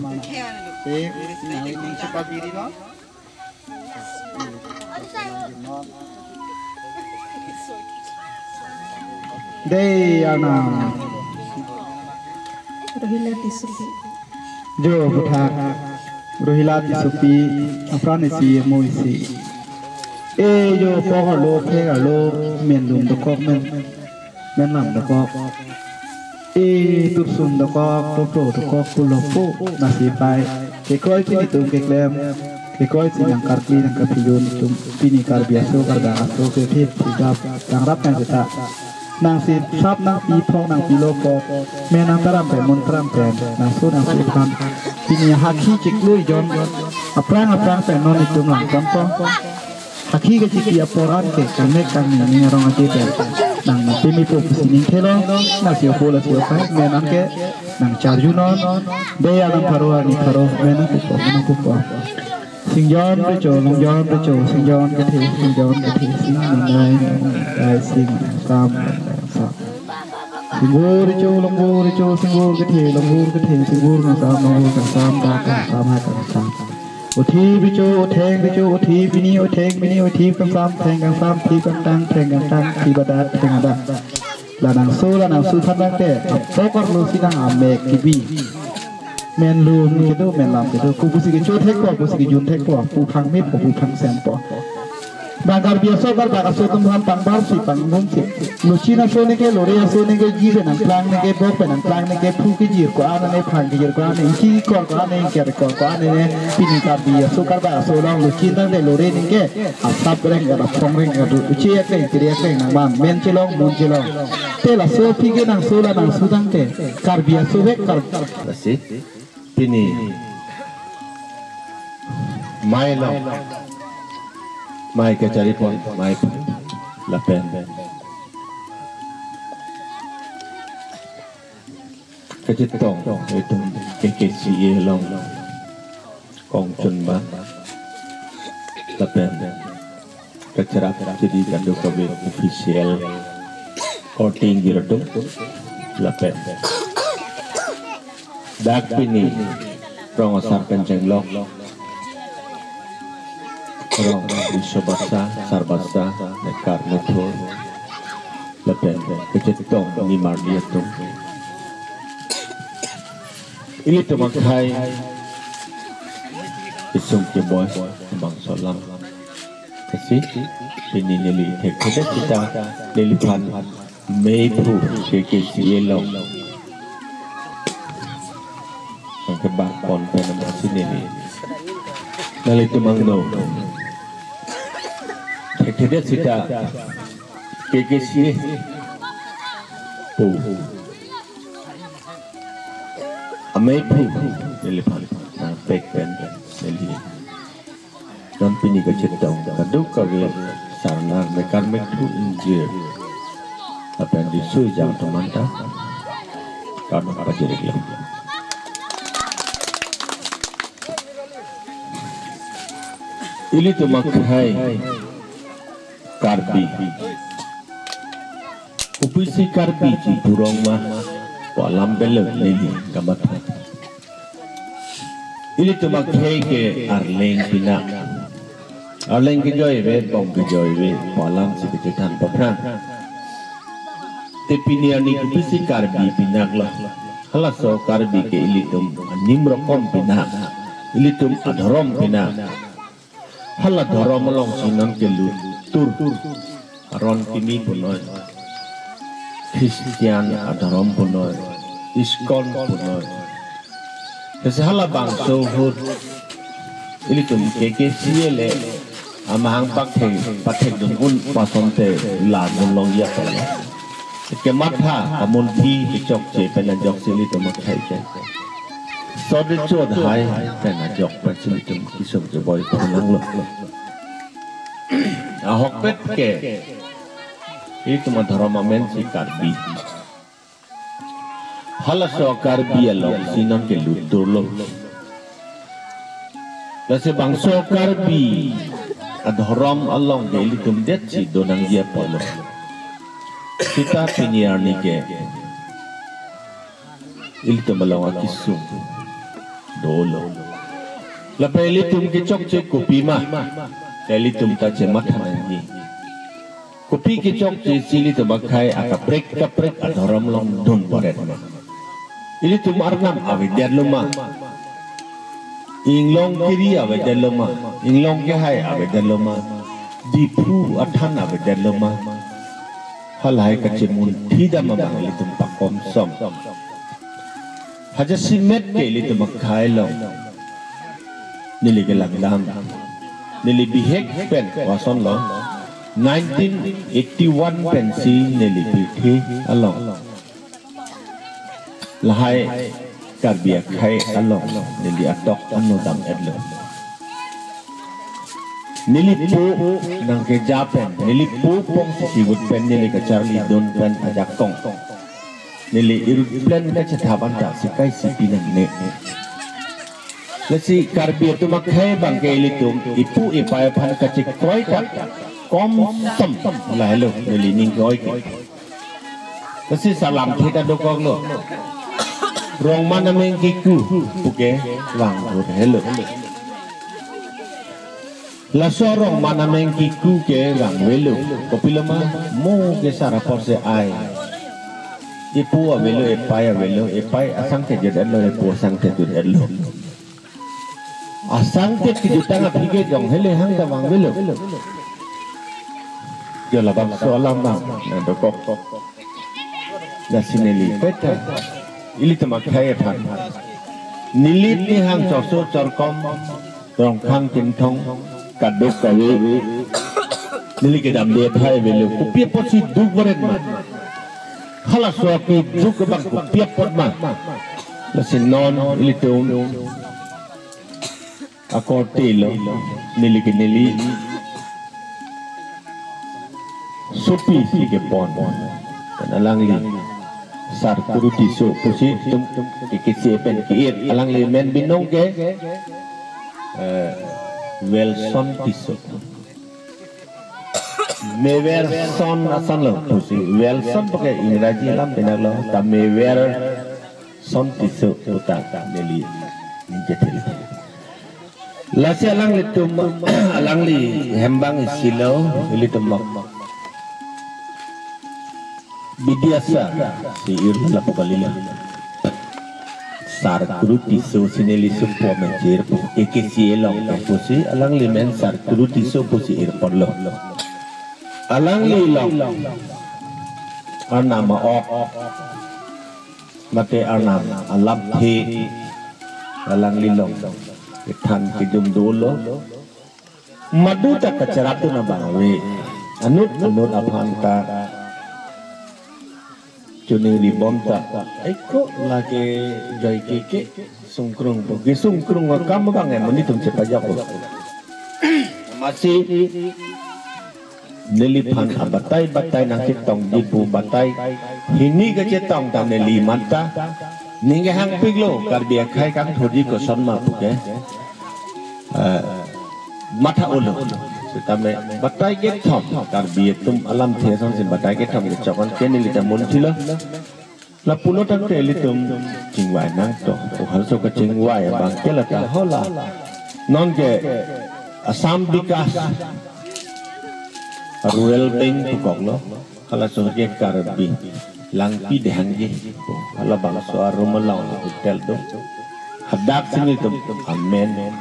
Te, nang ini cepat diri no. Dei arnam. Rohila Tissopi. Jo, aphuthak. Rohila Tissopi, apran isi, amo isi. E jo, pok arlo, phek arlo, men lum dokok men. Men lam dokok. E tursum dokok, topro dokok, pulo po, nasi pai. Kekroi pini itum keklem. Kekroi si nangkarkli nangkapijun itum. Pini Karbi aso, Karbak aso, kethip, sijap, tangrap nang seta. Nangsi sap nangpi thong nangpilo kok. Men nangtaram pen, mun taram pen. Nangso nangso aphan. Pini hakhi chiklo ijon. Aphrang aphrang pen non itum langponpo. Hakhi kachiki apor an ke kangnek kangni ning arong aje pen nang nangpeme po pusi ning thelo, nasi opo lasi okai, men an ke nangcharjunon, dei arnam pharo arni pharo, men nangpupo, men nangpupo. Singjon recho, longjon recho, singjon kethe, singjon kethe, sing ningnai, dai sing, sam, sam. Singbur recho, longbur recho, singbur kethe, longbur kethe, singbur kangsam, longbur kangsam, da kangsam, ha kangsam. Uthi bicho, utheng bicho, uthi pini, utheng pini, uthi kangsam, theng kangsam, thi kangtang, theng kangtang, thi badat, theng adat. La nangso, la nangso phan nangte, apok arlo si nang amek kibi. Men lum kedo, men lam kedo, ku pusi kecho thekpo, pusi kejun thekpo, pu phangmepo, pu phangsempo. Bang Karbi aso, Karbak aso atum aphan pangbar si, pangrum si. Luchin aso neke, lore aso neke, ji pen nangplang neke, bok pen nangplang neke, phu kejir ko-an ne, phang kejir ko-an ne, ingki kor ko-an ne, ingker kor ko-an ne, pini Karbi aso, Karbak aso along luchin tangte lore neke, asap reng, asong reng, uche akreng, kiri akreng nangman, men chelong, mun chelong. Te laso aphi ke nangso la nangso tangte, Karbi aso vek, Kar- Lasi, Pini mei lo, mei kacharipon, mei phu lapen kachetong itum K K C A along kongchunbang lapen kacherap chiri kadokave official korte ingjir atum lapen dak pini rong asar pen chenglok, rong riso basa, sarbasa, mekar methur lapen kachetong nimarli atum, ilitum akhei kesung keboi, bangso alam kesi, pini neli thekthedet sita neliphan mei phu K K C A along nangkebang pon pen amatsi neli nanglitum angno thekthedet sita K K C A pu amei phu neliphan nangpek pen neli non pini kachetong kadokave sarnar mekar methur ingjir lapen riso ejang atum anta kardom pajir-iklo. Ilitum akhei Karbi, kopisi Karbi chipu rong ma pu alam belo neli kamatha. Ilitum akhei ke Arleng pinak. Arleng kejoi ave, bong kejoi ave pu alamsi kachethan paphrang. Te pini arni kopisi Karbi pinak lo. Halaso Karbi ke ilitum anim rokom pinak, ilitum adhorom pinak. Hala dhorom alongsi non kelut tur. Aron kimi punoi, Christian adhorom punoi, ISKCON punoi. Lasi halabangso ahut ilitum K K C A le amahang pathek pathekdun un pu asonte la dunlongji apot lo. Kematha kamunthi kechokche pen ajoksi ilitum akhei ke sode chodhai pen ajok pensi ilitum kesung keboi phu nanglo. Ahokpet ke ilitum adhorom amensi Karbi. Halaso Karbi alongsi non kelut turlo. Lasi bangso Karbi adhorom along ke ilitum detsi do nangji apot lo. Sita pini arni ke ilitum along akesung dolo. Lapen ilitum kechokche kopima, ilitum ta chematha nangji. Kopi kechokche si ilitum akhei akaprek kaprek adhorom along dun boret ma? Ilitum Arnam avedetlo ma? Inglong kiri avedetlo ma? Inglong kehai avedetlo ma? Diphu athan avedetlo ma? Halahai kachemunthi dam abang ilitum pakom som. Hajasimet ke ilitum akhei along neli kelang dam. Neli bihek pen pu ason lo. Nineteen eighty-one pensi neli pirthe along lahai Karbi akhei along neli atok ano dam-etlo. Neli po nangkeja pen, neli po pongsi kivut pen, neli kacharlidun pen ajakong neli irut plen kachethap anta sikai sipi nangne. Lasi Karbi atum akhei abang ke ilitum ipu ipai aphan kachekroi ta komsom lahelo neli ning ke-oi ke. Lasi salam thita dokoklo. Rong man ameng kiku puke vang helo. Laso rong man ameng kiku ke vangvelo. Kopilo ma, mo ke sar apor se ai. Ipu avelo, ipai avelo, ipai asangte jut-etlo, ipu asangte jut-etlo. Asangte kejutang aphi ke jong hele hang ta vangvelo. Jo labangso alam abang nangdokok. Lasi neli peta ilitum akhei aphan, neli nihang chorso chorkom, Rongkhang Chinthong kadokave neli kedamde aphai avelo. Kopi apotsi duk boret ma? Halaso akeduk abang kopi apot ma? Lasi non ilitum akorte lo, neli ke neli sopi si kepon. Pen alangli Sar Kuru Tisso pusi itum ke kesi pen ke-ir, alangli men binong ke, eh, Welson Tisso. Meverson ason lo pusi, Welson pakai Ingraji alam pinaklo, ta Meverson Tisso puta neli ningje thil. Lasi alanglitum, alangli hembang isi lo, ilitum mok Bidyasar si ir lapu kalilo. Sar Kuru Tisso si neli supo menjir pu, A K C A along pu si alangli men Sar Kuru Tisso pusi ir ponlo. Alangli along arnam a-ok, mate arnam alamthe alangli along kethan kedum dolo. Madu ta kacheratdun abang ave. Anut anut aphan ta choningri bom ta. Aiko lake joi keke sungkrung pu. Kesungkrung akam abang e monit atum chepajokpo. Amatsi neliphan abatai batai nangchetongji pu batai hini kachetong ta neli manta. Ning kehangpiklo, Karbi akhei kangthurji koson ma puke. Eh, matha-olo. Setame batai kethom, Karbi atum alamthe asonsi batai kethom kechokon ke neli ta munthilo. Lapulo tangte ilitum chingvai nangto. O halaso kachingvai abang ke lata hala. Non ke Assam Vikas Rural Bank pukoklo. Halaso ke Karbi Langpi Dehangji. Halabangso arum along hotel do. Hadak si nelitum amen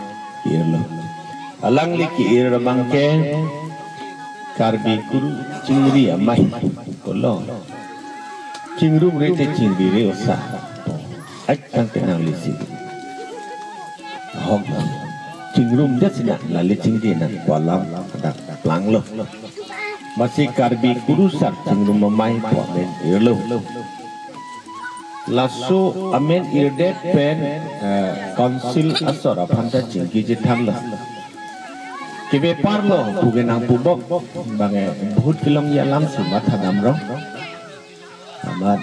ke-irlo. Alangli ke-ir abang ke Karbi Kuru Chingri Amei pulo. Chingrumre te chingrire osa. Ai tangte nanglisi. Ahok. Chingrumdet si nang, lale chingri nang pu alam hadak planglo. Amatsi Karbi Kurusar Chingrum Amei pu amen irlo. Laso amen irdet pen, eh, council asor aphan ta chingki chethanlo. Kebeparlo puke nangpubok, bang e bahut kelongji alam si mathadam rong. Amat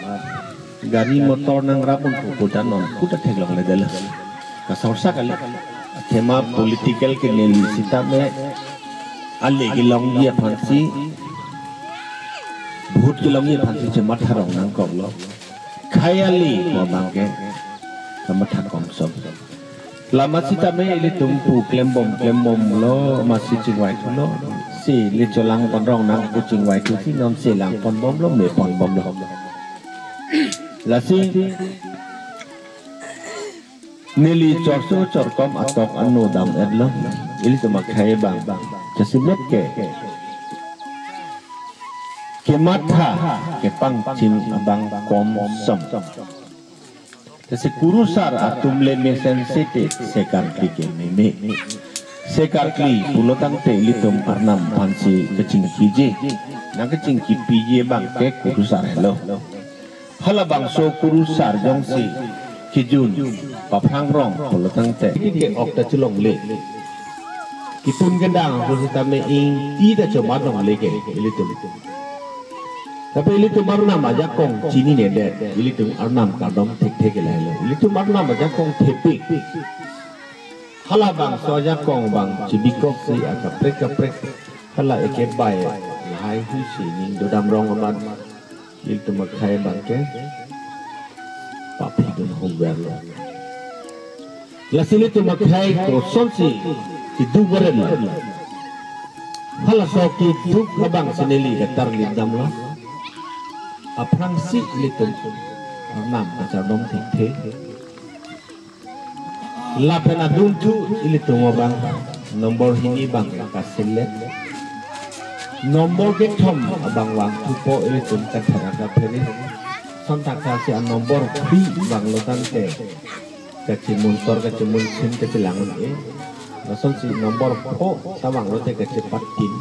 gari motor nangrap un pu ta non kuta theklongledetlo. Kasorsa kali. Athema political ke neli sitame ale kelongji aphansi, bahut kelongji aphansi chematha rong nangkoklo. Khei ale pu abang ke kamatha komsom. La amatsi tame ilitum pu klembom klembomlo, amatsi chingvaithulo. Si le cholang pon rong nang pu chingvaithusi non si lang ponbomlo, me ponbomlo. Lasi neli chorso chorkom atok ano dam-etlo. Ilitum akhei abang chesimlet ke kematha kepangchim abang komsom. Tesi Kurusar atum le mesen sete sekarkli ke meme. Sekarkli pulo tangte ilitum arnam aphansi kachingkiji. Nang kachingkipiji abang ke Kurusar helo. Halabangso Kurusar jongsi kejun paphrang rong pulo tangte ke ok ta chelongle. Kipun kendang pu sitame ingti ta chomat longle ke ilitum. Tapi ilitum arnam ajakong chininedet, ilitum arnam kardom thekthe ke lahelo. Ilitum arnam ajakong thepik. Halabangso ajakong abang chibikoksi akaprek kaprek. Hala eke bai lahai hui si ning dodam rong amat. Ilitum akhei abang ke paphidun hongverlo. Lasi ilitum akhei kosonsi keduk beren lo. Halaso keduk abang si neli katarlip damlo. Aphrangsi ilitum arnam kachardom thekthe. Lapen adunthu ilitum abang nombor hini abang kaselet. Nombor kethom abang vangthupo ilitum kathera kapheri. Sonthak thasi a nombor phli vanglo tangte kachimun sor kachimun sin kachelang un-e. Lasonsi nombor pho ta vanglote kachepat tin.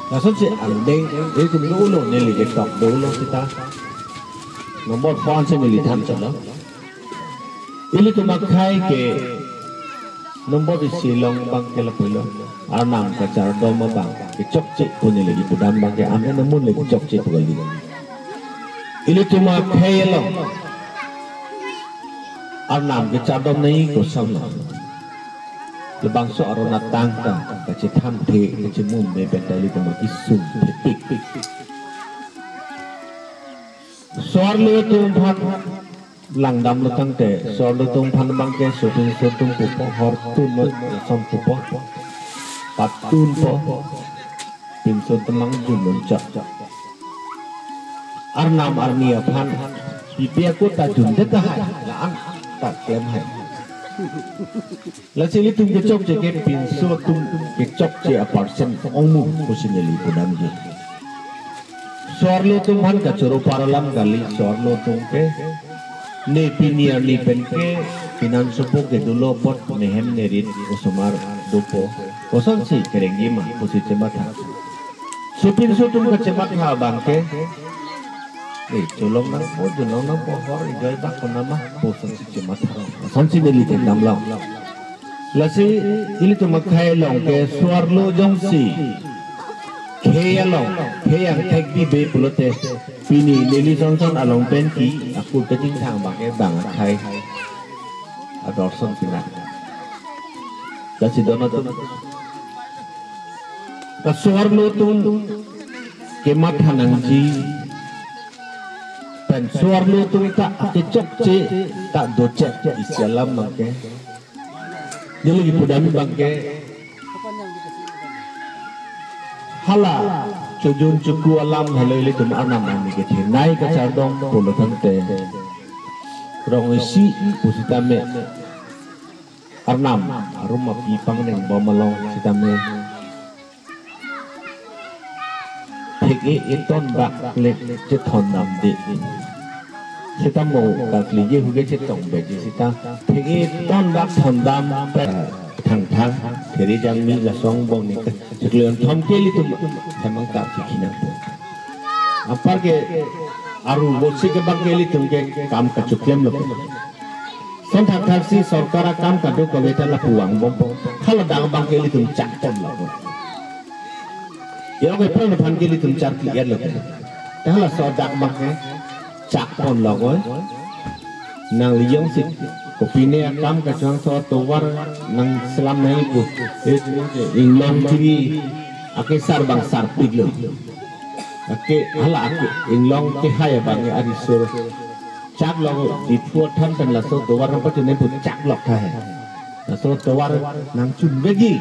Lasonsi angdeng ilitum dolo neli ketok dolo sita. Nombor pho ansi neli than chotlo. Ilitum akhei ke nombor isi along abang ke lapulo. Arnam kachardom abang kechokche pu neli kipudam abang ke amen amun le kechokche pu kali. Ilitum akhei along Arnam kachardom nangji kosonlo. Labangso aron atang ta kachethan the kachemum me pen ta ilitum akesung thepik. So-arlo atum aphan langdamlo tangte, so-arlo atum aphan abang ke sopinso atum pupo, hortun lo lason pupo, patun po, pinso atum lang jun lo chak. Arnam arni aphan pipi ako ta jundet tahai, la-an ta klem hai. Lasi ilitum kechokche ke pinso atum kechokche a-percent ongmu pusi neli pudamji. So-arlo atum aphan kachoro par alam kali, so-arlo atum ke ne pini arni pen ke pinansopo ke dolo apot nehem nerit osomar dopo, kosonsi kerengji ma pusi chematha. Sopinso atum kachematha abang ke, eh, cholong nangpo, cholong nangpo, hor ijoi bak konama pu kosonsi chematha, kosonsi neli kedam long. Lasi ilitum akhei along ke so-arlo jongsi khei along, khei angthek bibe pulote, pini neli Johnson along pen ke akut kachingthang abang ke bang akhei ador son pina. Lasi don atum, ka so-arlo atum kematha nangji pen so-arlo atum ta akechokche ta dochek isi alam abang ke, neli kipudam abang ke, hala chojun choku alam helo ilitum Arnam arni kethenei kachardom pulo tangte, rong isi pusitame Arnam arum api pangneng bom along sitame thek-e eton bak le chethondamde. Seta mo kakli je huge chetong beji seta thek-e eton bak thondam pe thangthang theri jangmi lasong bong ni ke chiklo thom ke ilitum hemang ta chikhinang po. Apar ke aru bosi ke abang ke ilitum ke kam kachoklemlo. Son thakthak si sorkar akam kadokave ta lapu vangbompo. Hala dak abang ke ilitum chakponlo. Ya ke pran aphan ke ilitum char clear lo. Ta halaso dak abang ke chakponlo. Nangli jongsi kopine akam kachongso tovar nangselam nangji pu, eh, inglong kiri akesar abang sarpiklo. Ake hala ake inglong kehai abang ke arisur chaklo, Diphu athan pen laso tovar nangpachun nangpu chaklok tahai. Laso tovar nangchun vekji.